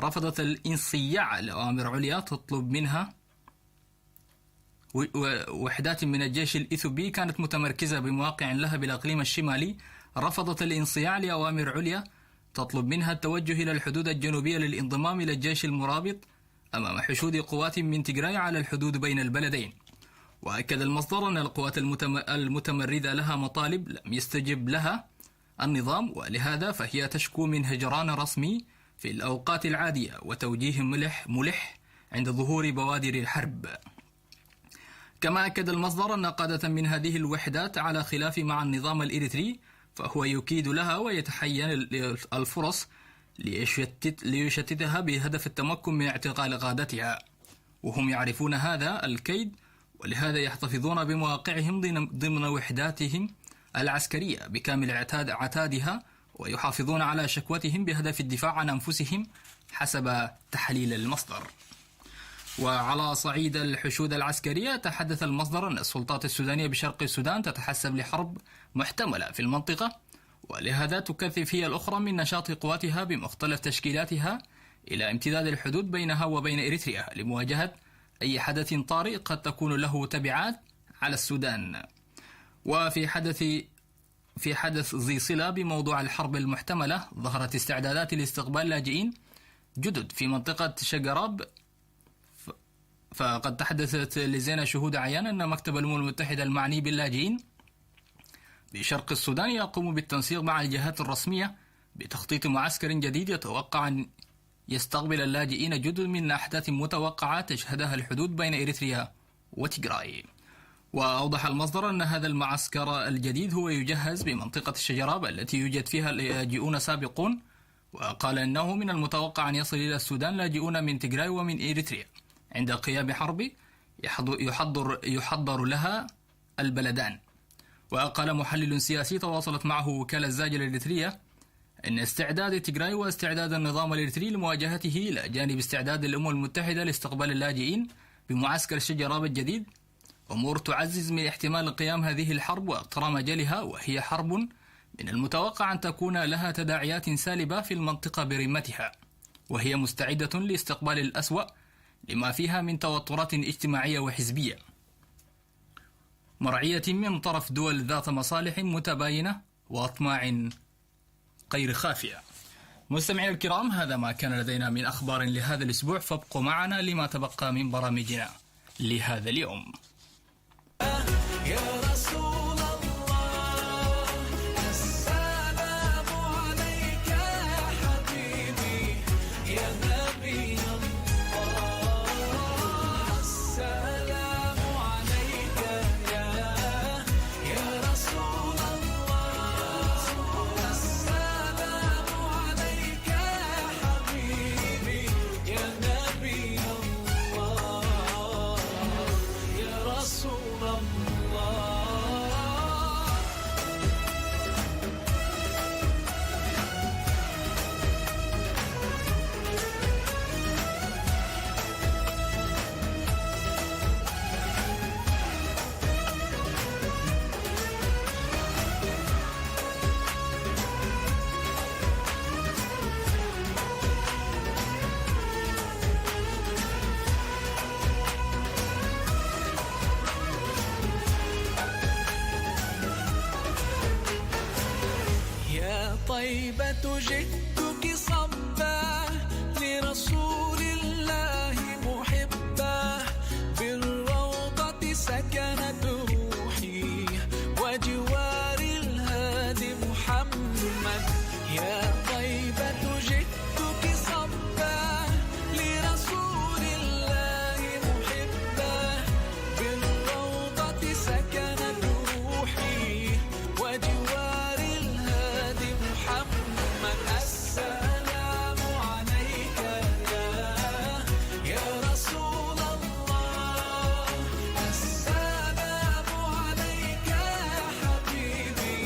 رفضت الانصياع لأوامر عليا تطلب منها و-، و-، وحدات من الجيش الإثيوبي كانت متمركزة بمواقع لها بالإقليم الشمالي رفضت الانصياع لأوامر عليا تطلب منها التوجه إلى الحدود الجنوبية للانضمام إلى الجيش المرابط أمام حشود قوات من تيغراي على الحدود بين البلدين. وأكد المصدر أن القوات المتم-، المتمردة لها مطالب لم يستجب لها النظام، ولهذا فهي تشكو من هجران رسمي في الأوقات العادية وتوجيه ملح، ملح عند ظهور بوادر الحرب. كما أكد المصدر أن قادة من هذه الوحدات على خلاف مع النظام الإريتري، فهو يكيد لها ويتحين ال-، الفرص ليشتت-، ليشتتها بهدف التمكن من اعتقال قادتها، وهم يعرفون هذا الكيد، ولهذا يحتفظون بمواقعهم ضمن، ضمن وحداتهم العسكرية بكامل عتاد-، عتادها، ويحافظون على شكوتهم بهدف الدفاع عن أنفسهم حسب تحليل المصدر. وعلى صعيد الحشود العسكرية، تحدث المصدر أن السلطات السودانية بشرق السودان تتحسب لحرب محتملة في المنطقة، ولهذا تكثف هي الأخرى من نشاط قواتها بمختلف تشكيلاتها إلى امتداد الحدود بينها وبين إريتريا لمواجهة أي حدث طارئ قد تكون له تبعات على السودان. وفي حدث، في حدث ذي صلة بموضوع الحرب المحتملة، ظهرت استعدادات لاستقبال لاجئين جدد في منطقة شقراب. ف-، فقد تحدثت لزينة شهود عيان أن مكتب الأمم المتحدة المعني باللاجئين بشرق السودان يقوم بالتنسيق مع الجهات الرسمية بتخطيط معسكر جديد يتوقع أن يستقبل اللاجئين جدد من أحداث متوقعة تشهدها الحدود بين إريتريا وتيغراي. وأوضح المصدر أن هذا المعسكر الجديد هو يجهز بمنطقة الشجراب التي يوجد فيها لاجئون سابقون، وقال إنه من المتوقع أن يصل إلى السودان لاجئون من تيغراي ومن إريتريا عند قيام حرب يحض-، يحضر، يحضر لها البلدان. وقال محلل سياسي تواصلت معه وكالة زاجل الإريترية إن استعداد تيغراي واستعداد النظام الإريتري لمواجهته إلى جانب استعداد الأمم المتحدة لاستقبال اللاجئين بمعسكر الشجراب الجديد أمور تعزز من احتمال قيام هذه الحرب واقترام أجلها، وهي حرب من المتوقع أن تكون لها تداعيات سالبة في المنطقة برمتها. وهي مستعدة لاستقبال الأسوأ لما فيها من توترات اجتماعية وحزبية مرعية من طرف دول ذات مصالح متباينة وأطماع غير خافية. مستمعينا الكرام، هذا ما كان لدينا من أخبار لهذا الأسبوع، فابقوا معنا لما تبقى من برامجنا لهذا اليوم. يا رسول الله، السلام عليك يا حبيبي، يا نبي الله، السلام عليك يا، يا رسول الله، السلام عليك يا حبيبي، يا نبي الله، يا رسول الله. يا طيبة جئتك صبا، لرسول الله محبا، بالروضة سكنت روحي، وجوار الهادي محمد. يا طيبة جئتك صبا، لرسول الله محبا، بالروضة سكنت روحي، وجوار الهادي محمد. السلام عليك يا، يا رسول الله، السلام عليك يا حبيبي،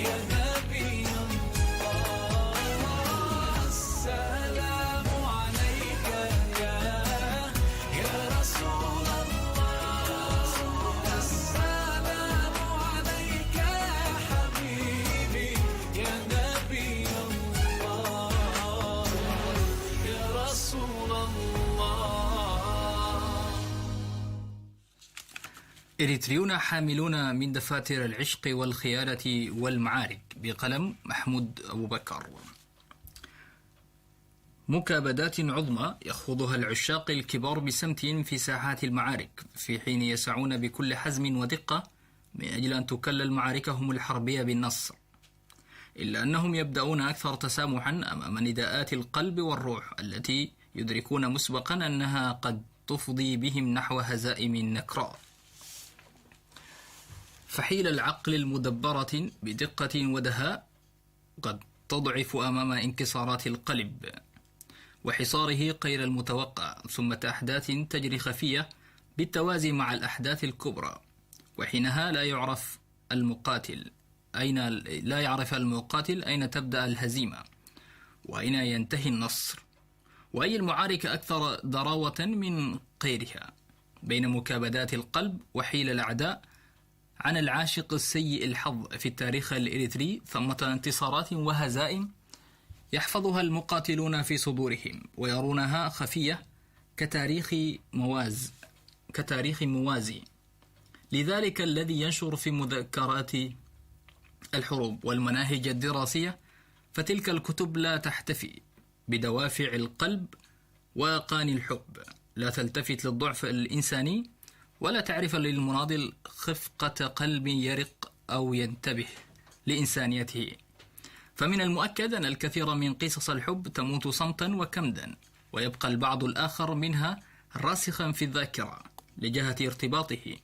يا نبي الله، السلام عليك يا، يا رسول الله، السلام عليك يا حبيبي، يا نبي الله، يا رسول الله. إريتريون حاملون من دفاتر العشق والخيانة والمعارك، بقلم محمود أبو بكر. مكابدات عظمى يخوضها العشاق الكبار بسمت في ساحات المعارك، في حين يسعون بكل حزم ودقة من أجل أن تكلل معاركهم الحربية بالنصر، إلا أنهم يبدأون أكثر تسامحا أمام نداءات القلب والروح التي يدركون مسبقا أنها قد تفضي بهم نحو هزائم نكراء. فحيل العقل المدبرة بدقة ودهاء قد تضعف أمام انكسارات القلب وحصاره غير المتوقع، ثم أحداث تجري خفية بالتوازي مع الأحداث الكبرى، وحينها لا يعرف المقاتل أين، لا يعرف المقاتل أين تبدأ الهزيمة وأين ينتهي النصر، وأي المعارك أكثر ضراوة من غيرها. بين مكابدات القلب وحيل الأعداء عن العاشق السيء الحظ في التاريخ الإريتري ثمة انتصارات وهزائم يحفظها المقاتلون في صدورهم ويرونها خفية كتاريخ مواز-، كتاريخ موازي. لذلك الذي ينشر في مذكرات الحروب والمناهج الدراسية، فتلك الكتب لا تحتفي بدوافع القلب وقاني الحب، لا تلتفت للضعف الإنساني، ولا تعرف للمناضل خفقة قلب يرق أو ينتبه لإنسانيته. فمن المؤكد أن الكثير من قصص الحب تموت صمتا وكمدا، ويبقى البعض الآخر منها راسخا في الذاكرة لجهة ارتباطه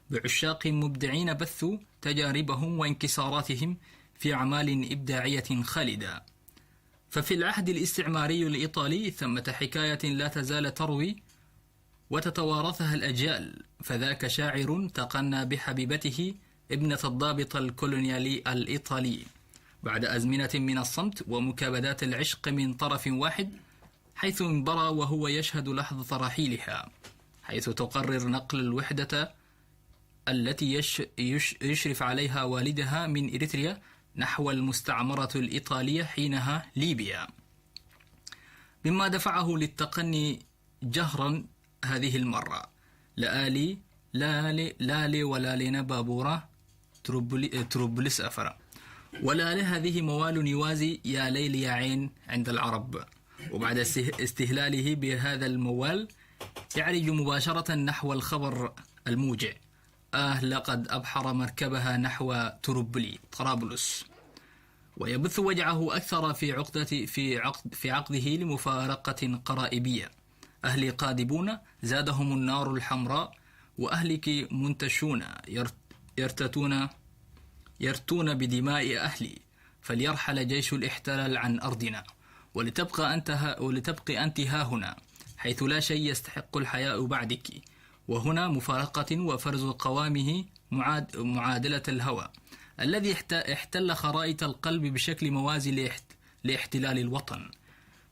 بعشاق مبدعين بثوا تجاربهم وانكساراتهم في أعمال إبداعية خالدة. ففي العهد الاستعماري الإيطالي ثمة حكاية لا تزال تروي وتتوارثها الأجيال، فذاك شاعر تقنى بحبيبته ابنة الضابط الكولونيالي الإيطالي بعد أزمنة من الصمت ومكابدات العشق من طرف واحد، حيث انبرى وهو يشهد لحظة رحيلها، حيث تقرر نقل الوحدة التي يش-، يش-، يشرف عليها والدها من إريتريا نحو المستعمرة الإيطالية، حينها ليبيا. مما دفعه للتقني جهرا هذه المرة. لآلي لا لي لا لي ولا لينا بابورا تروبلي تروبلس أفرا. ولا لي هذه موال يوازي يا ليل يا عين عند العرب. وبعد استهلاله بهذا الموال يعرج مباشرة نحو الخبر الموجع. آه لقد أبحر مركبها نحو تروبلي طرابلس. ويبث وجعه أكثر في عقدة في عقد في عقده لمفارقة قرائبية. أهلي قادبون زادهم النار الحمراء وأهلك منتشون يرتتون يرتون بدماء أهلي. فليرحل جيش الاحتلال عن أرضنا ولتبقى أنت ولتبقي أنت ها هنا حيث لا شيء يستحق الحياء بعدك. وهنا مفارقة وفرز قوامه معادلة الهوى الذي احتل خرائط القلب بشكل موازي لاحتلال الوطن.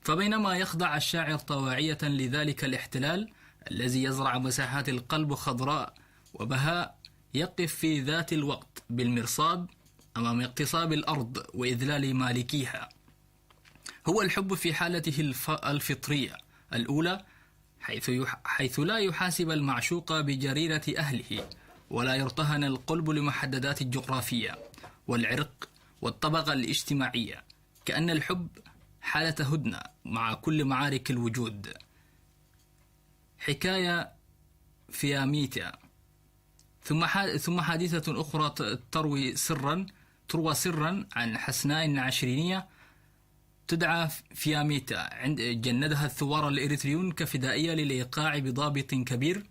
فبينما يخضع الشاعر طواعية لذلك الاحتلال الذي يزرع مساحات القلب خضراء وبهاء، يقف في ذات الوقت بالمرصاد أمام اغتصاب الأرض وإذلال مالكيها. هو الحب في حالته الفطرية الأولى، حيث حيث لا يحاسب المعشوق بجريرة أهله، ولا يرتهن القلب لمحددات الجغرافية والعرق والطبقة الاجتماعية، كأن الحب حالة هدنة مع كل معارك الوجود. حكاية فياميتا. ثم ثم حادثة أخرى تروي سرا تروى سرا عن حسناء عشرينية تدعى فياميتا، عند جندها الثوار الإريتريون كفدائية للإيقاع بضابط كبير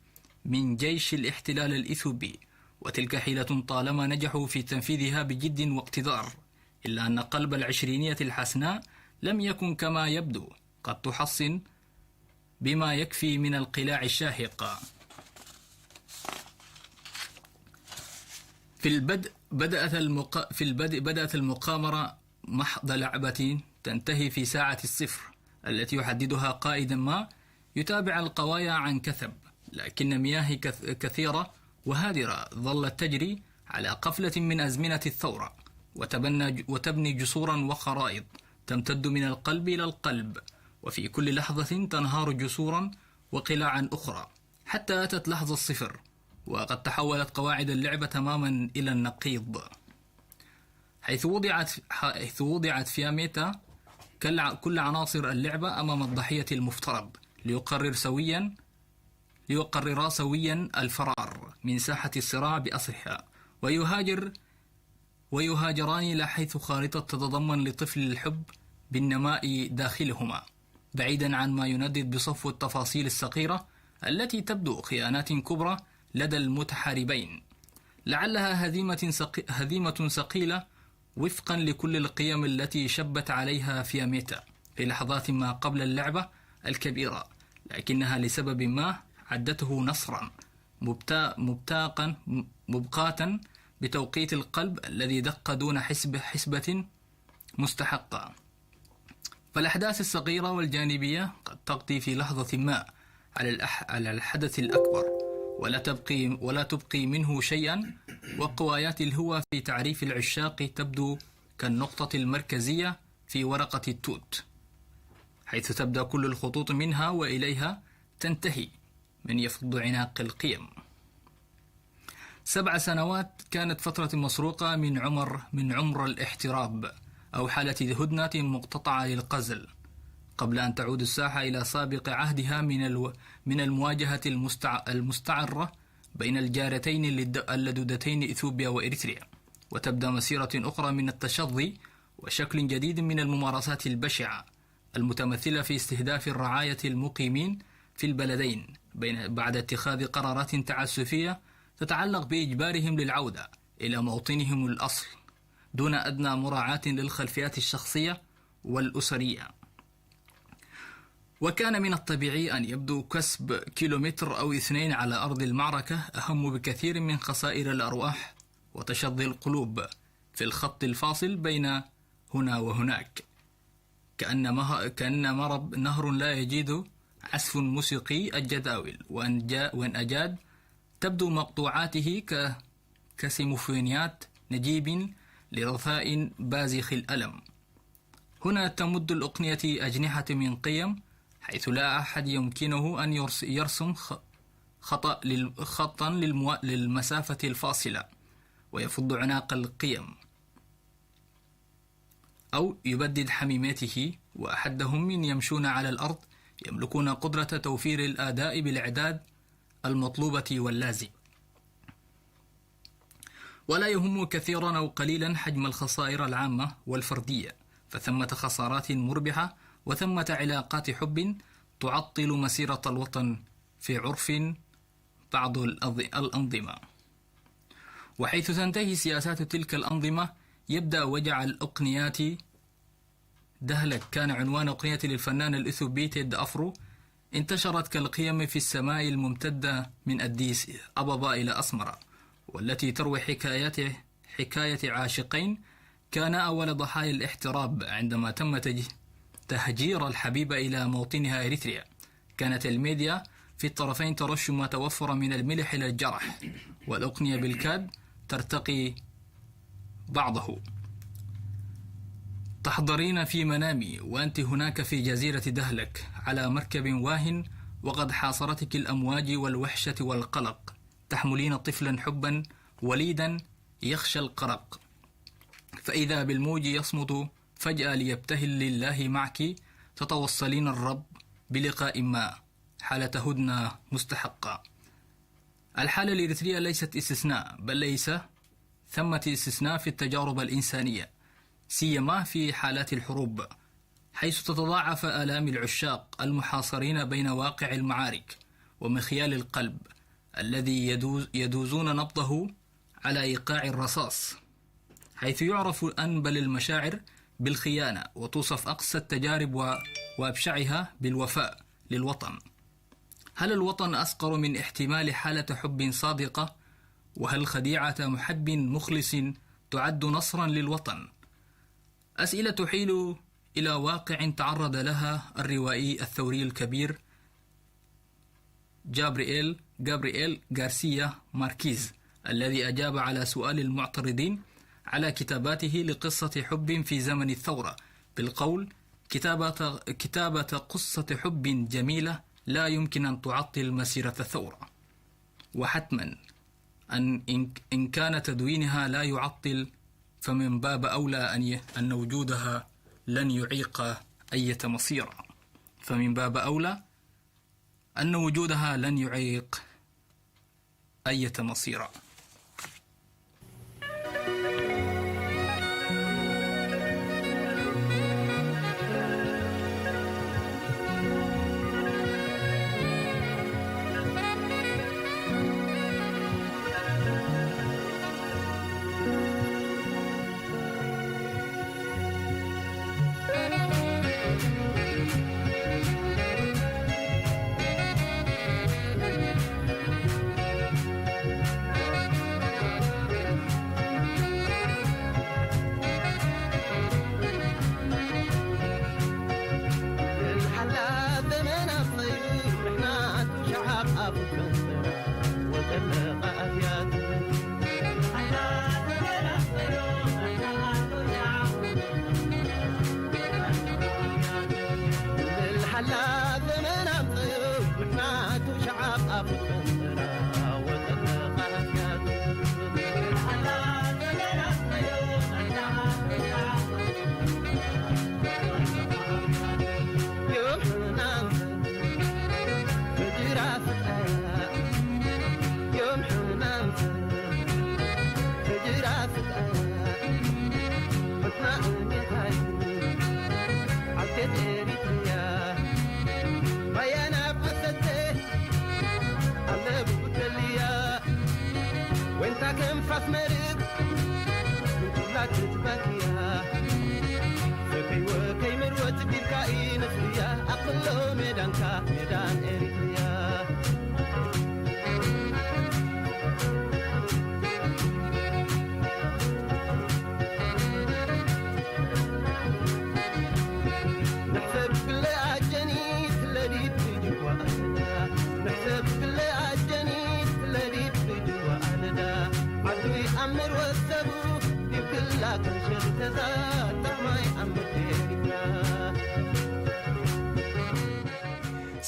من جيش الاحتلال الإثيوبي. وتلك حيلة طالما نجحوا في تنفيذها بجد واقتدار، إلا أن قلب العشرينية الحسناء لم يكن كما يبدو قد تحصن بما يكفي من القلاع الشاهقة. في البدء بدأت المق... في البدء بدأت المقامرة محض لعبة تنتهي في ساعة الصفر التي يحددها قائد ما يتابع القوايا عن كثب، لكن مياه كث... كثيرة وهادرة ظلت تجري على قفلة من أزمنة الثورة، وتبنى وتبني جسورا وخرائط تمتد من القلب إلى القلب، وفي كل لحظة تنهار جسورا وقلاعا أخرى، حتى أتت لحظة الصفر، وقد تحولت قواعد اللعبة تماما إلى النقيض، حيث وضعت حيث وضعت فياميتا كل عناصر اللعبة أمام الضحية المفترض ليقرر سويا ليقررا سويا الفرار من ساحة الصراع بأسرها، ويهاجر ويهاجران إلى حيث خارطة تتضمن لطفل الحب بالنماء داخلهما، بعيدا عن ما يندد بصفو التفاصيل الصغيرة التي تبدو خيانات كبرى لدى المتحاربين. لعلها هزيمة ثقيلة وفقا لكل القيم التي شبت عليها فياميتا في لحظات ما قبل اللعبة الكبيرة، لكنها لسبب ما عدته نصرا مبتاقا مبقاة بتوقيت القلب الذي دق دون حسب حسبة مستحقة. فالأحداث الصغيرة والجانبية قد تقضي في لحظة ما على, الأح... على الحدث الأكبر، ولا تبقي ولا تبقي منه شيئا. وقوايات الهوى في تعريف العشاق تبدو كالنقطة المركزية في ورقة التوت، حيث تبدأ كل الخطوط منها وإليها تنتهي من يفض عناق القيم. سبع سنوات كانت فترة مسروقة من عمر من عمر الاحتراب أو حالة هدنة مقتطعة للقزل، قبل أن تعود الساحة إلى سابق عهدها من الو... من المواجهة المستع... المستعرة بين الجارتين اللدودتين إثيوبيا وإريتريا، وتبدأ مسيرة أخرى من التشظي وشكل جديد من الممارسات البشعة المتمثلة في استهداف الرعاية المقيمين في البلدين بين بعد اتخاذ قرارات تعسفية تتعلق بإجبارهم للعودة إلى موطنهم الأصل دون أدنى مراعاة للخلفيات الشخصية والأسرية. وكان من الطبيعي أن يبدو كسب كيلومتر أو اثنين على أرض المعركة أهم بكثير من خسائر الأرواح وتشظي القلوب في الخط الفاصل بين هنا وهناك، كأن مه... كأن مرب نهر لا يجيد عزف موسيقي الجداول، وإن جا... وإن أجاد تبدو مقطوعاته ك... كسيمفونيات نجيب لرثاء بازخ الألم. هنا تمد الأقنية أجنحة من قيم حيث لا أحد يمكنه أن يرس-، يرسم خ-، خطأ لل-، خطا للموا-، للمسافة الفاصلة، ويفض عناق القيم، أو يبدد حميمته. وأحدهم من يمشون على الأرض يملكون قدرة توفير الأداء بالإعداد المطلوبة واللازم، ولا يهم كثيرا أو قليلا حجم الخسائر العامة والفردية، فثمة خسارات مربحة وثمة علاقات حب تعطل مسيرة الوطن في عرف بعض الأض-، الأنظمة. وحيث تنتهي سياسات تلك الأنظمة، يبدأ وجع الأقنيات. دهلك كان عنوان أقنية للفنان الإثيوبي تيد أفرو، انتشرت كالقيم في السماء الممتدة من أديس أبابا إلى أسمرة، والتي تروي حكايات، حكاية عاشقين كانا أول ضحايا الاحتراب عندما تم تج-، تهجير الحبيبة إلى موطنها إريتريا. كانت الميديا في الطرفين ترش ما توفر من الملح إلى الجرح، والأقنية بالكاد ترتقي بعضه. تحضرين في منامي وأنت هناك في جزيرة دهلك على مركب واه، وقد حاصرتك الأمواج والوحشة والقلق، تحملين طفلا حبا وليدا يخشى القرق، فإذا بالموج يصمت فجأة ليبتهل لله معك، تتوصلين الرب بلقاء ما، حالة هدنة مستحقة. الحالة الإريترية ليست استثناء، بل ليس ثمة استثناء في التجارب الإنسانية، سيما في حالات الحروب، حيث تتضاعف آلام العشاق المحاصرين بين واقع المعارك ومخيال القلب الذي يدوز-، يدوزون نبضه على إيقاع الرصاص، حيث يعرف أنبل المشاعر بالخيانة، وتوصف أقسى التجارب و-، وأبشعها بالوفاء للوطن. هل الوطن أصغر من احتمال حالة حب صادقة؟ وهل خديعة محب مخلص تعد نصرا للوطن؟ أسئلة تحيل إلى واقع تعرض لها الروائي الثوري الكبير جابرييل، جابرييل غارسيا ماركيز، الذي أجاب على سؤال المعترضين على كتاباته لقصة حب في زمن الثورة بالقول: "كتابة، كتابة قصة حب جميلة لا يمكن أن تعطل مسيرة الثورة." وحتما أن إن، إن كان تدوينها لا يعطل، فمن باب أولى أن ي-، أن وجودها لن يعيق أية مصيرة. فمن باب أولى أن وجودها لن يعيق أية مصيرة.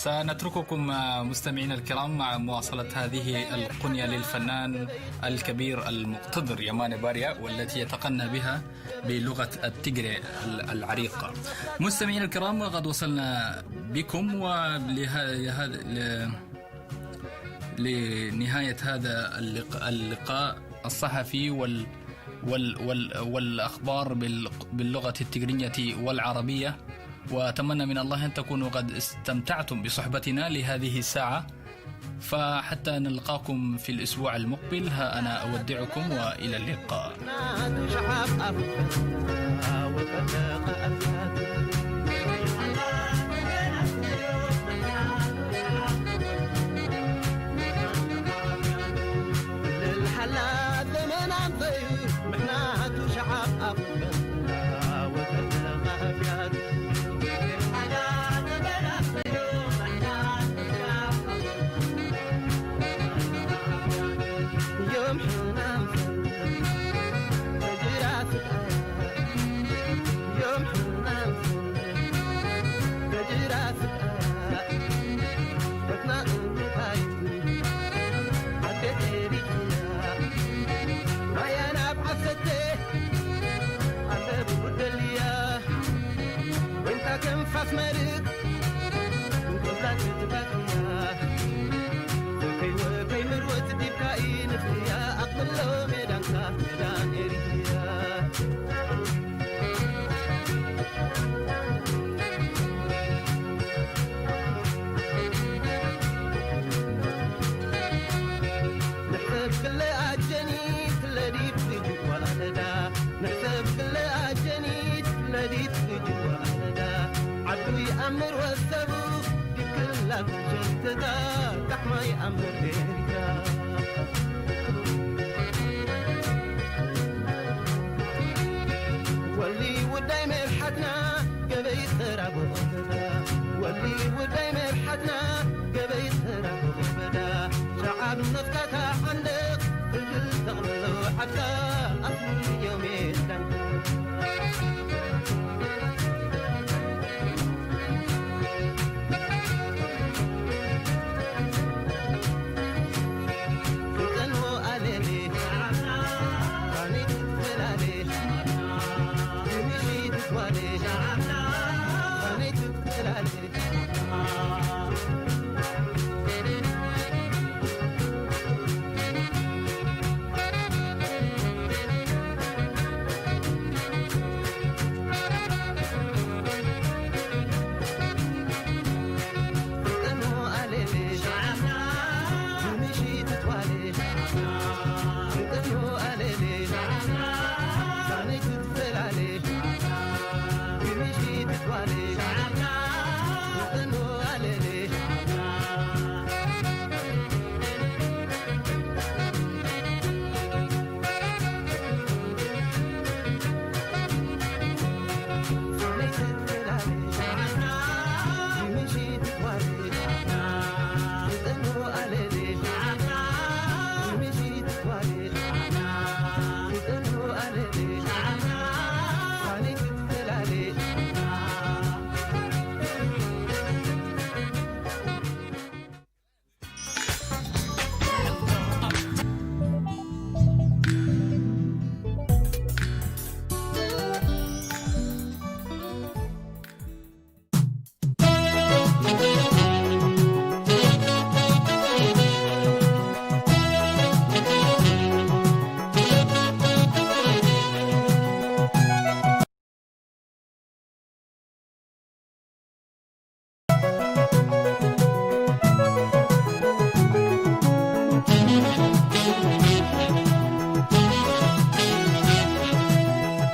سنترككم، آه، مستمعينا الكرام، مع مواصلة هذه القنية للفنان الكبير المقتدر يماني باريا، والتي يتقنى بها بلغة التجري ال-، العريقة. مستمعينا الكرام، قد وصلنا بكم ولهذا، لنهاية هذا اللق-، اللقاء الصحفي وال-، وال-، وال-، والأخبار بال-، باللغة التجرينية والعربية، وأتمنى من الله أن تكونوا قد استمتعتم بصحبتنا لهذه الساعة، فحتى نلقاكم في الأسبوع المقبل، ها أنا أودعكم وإلى اللقاء.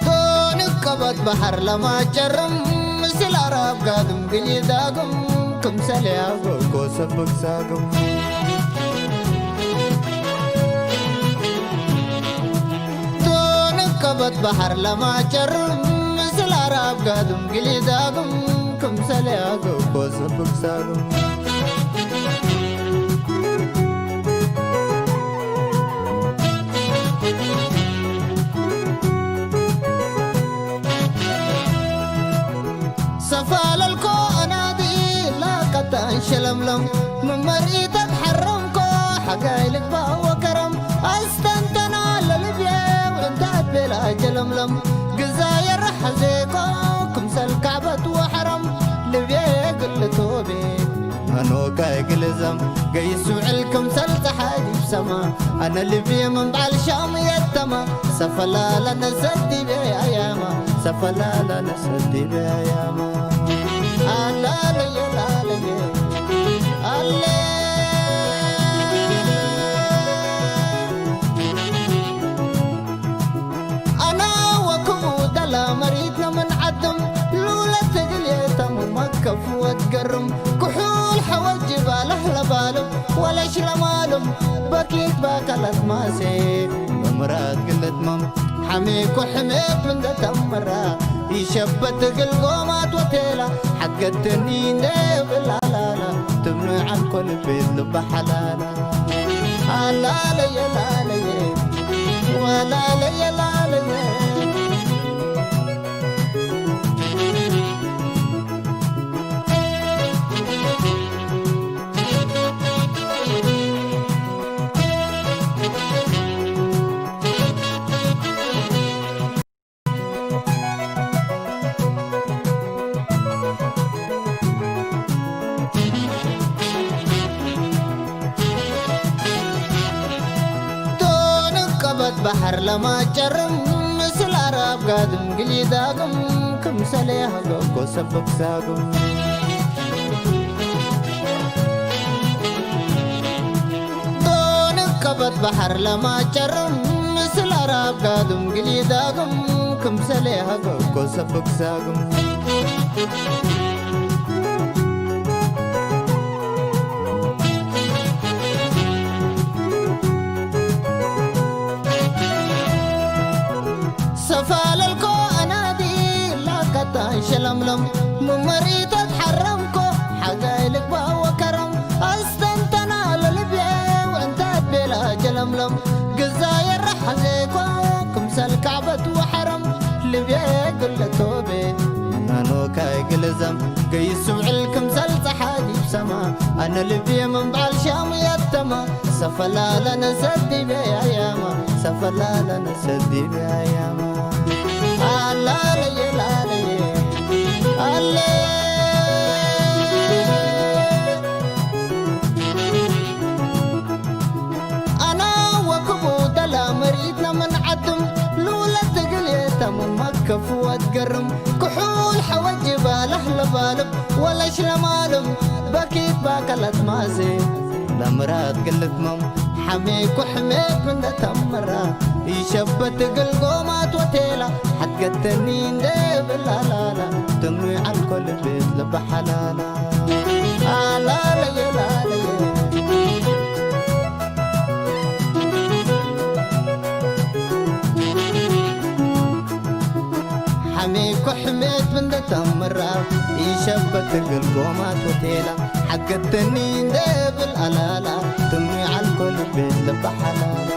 ዶን ቀበት ባሕር ለማጨርም፣ ምስል ኣራብ ጋድም ግሊ ዳግም፣ ክምሰል ያጎ ኮሰብክ ሳግም። ዶን ቀበት ባሕር ለማጨርም፣ ምስል ኣራብ ጋድም ግሊ ዳግም፣ ክምሰል ያጎ ኮሰብክ ሳግም። ሰፋለልኮ ኣናዲ ላቀታንሽ ሸለምለም መመርኢታት ሓረምኮ ሓጋይ ልግባ ወከረም ኣስተንተና ለልብየ ውዕንታት ቤላ ጀለምለም ግዛ የረሓ ዜኮ ክምሰል ካዕበት ወሐረም ልብየ ግልቶቤ መኖካይ ግልዘም ገይስ ውዕል ክምሰል ፀሓይ ዲብ ሰማ ኣነ ልብየ መንባዕል ሻም የተማ ሰፈላላ ነሰዲቤ ኣያማ ሰፈላላ ነሰዲቤ ኣያማ ኣላለየ ላለየ ኣለ ኣና ወክሙ ደላ መሪትና ምን ዓድም ሉለ ትግል የተሙ መከፍ ወትገርም ክሑል ሐወጅባ ለህለባልም ወለሽ ለማልም በኪት ባከለት ማሴ መምራት ግለት መም ሓሜኮ ሕሜት ምን ደተምራ ይሸበት እግል ጎማት ወቴላ ሓገትኒ እንደ ብላላላ ትብኖ ዓንኮ ልቤት ልባ ሓላላ ኣላለየ ላለየ ወላለየ ላለየ ዶን ቀበት ባሕር ለማጨርም ምስል ኣራብ ጋድም ግሊዳግም ክምሰሌ ሃገኮ ሰብክ ሳግም ዶን ቀበት ባሕር ለማጨርም ምስል ኣራብ ጋድም ግሊዳግም ክምሰሌ ሃገኮ ሰብክ ሳግም ሰፋለልኮ ኣናዲ ላካታ ሸለምለም መመሪታት ሓረምኮ ሓጋይ ልግባ ወከረም ኣስተንተና ለልብየ ወእንታት ቤላ ጀለምለም ግዛ የረሓ ዜኮ ክምሰል ካዕበት ወሐረም ልብየ ግለቶቤ ናኖካይ ግልዘም ገይስ ውዕል ክምሰል ፀሓይ ዲብ ሰማ ኣነ ልብየ መንባዕል ሻም ያተማ ሰፈላለነ ሰዲበ ያያማ ሰፈላለነ ሰዲበ ያያማ ኣላለየ ላለየ ኣለ ኣና ወክቡ ደላ መሪትና ምን ዓድም ልውለት ትግል የተሙ መከፍወት ገርም ክሑል ሐወጅባ ለህለባልብ ወለሽ ለማልም በኪት ባከለት ማዜ ለምራት ግልትመም ሓሜኩ ሕሜት እንደ ተምራ ይሸበት እግል ጎማት ወቴላ ሓትገተኒ እንደ ብላላላ ትምኑይ ዓልኮል ቤት ልበሓላላ ኣላለየ ላለየ ሓሜኮ ሕሜት እንደ ተምራ ይሸበት እግል ጎማት ወቴላ ሓገተኒ እንደ ብል ኣላላ ትምኑይ ዓልኮል ቤት ልበሓላላ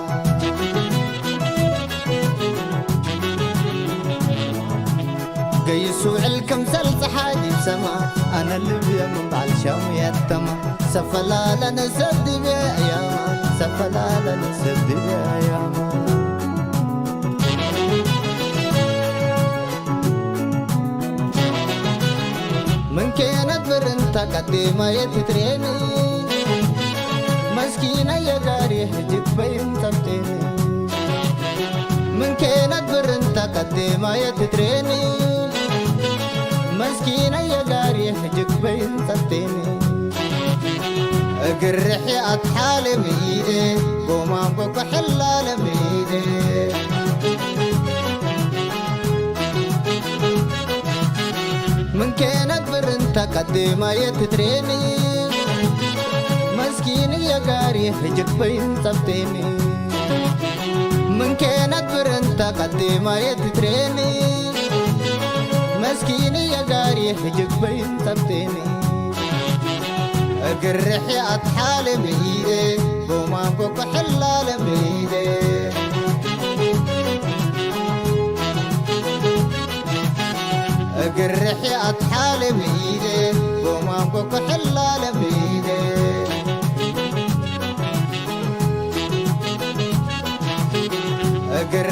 ገይሱ ውዕል ክምሰል ፀሓይ ዲብ ሰማ ኣነ ልብየ ምንባል ሻሙ የተማ ሰፈላለነ ሰብ ዲበ ያማ ሰፈላለነ ሰብ ዲበ ያማ ምን ኬነት ብር እንተ ቀዲማ የትትሬኒ መስኪነ የጋሪ ሕጅግ በይን ጸብጤኒ ምን ኬነት ብር እንተ ቀዲማ የትትሬኒ መስኪነ የጋሪ ሕጅግ በይን ጸብጤኒ እግርሒ ኣትሓለ ምኢደ ጎማም ኮኮሕላለ ምኢደ ምን ኬነት ብር እንተ ቀዲማ የትትሬኒ መስኪን የጋሪ ሕጅግ በይን ጸብጤኒ ምን ኬነት ብር እንተ ቀዲማ የትትሬኒ መስኪን የጋሪ ሕጅግ በይን ጸብጤኒ እግርሒ ኣትሓለ ምኢደ ጎማም ኮኮሕላለ ምኢደ እግርሒ ኣትሓለ ምኢደ ጎማም ኮኮሕላለ ምኢደ ግር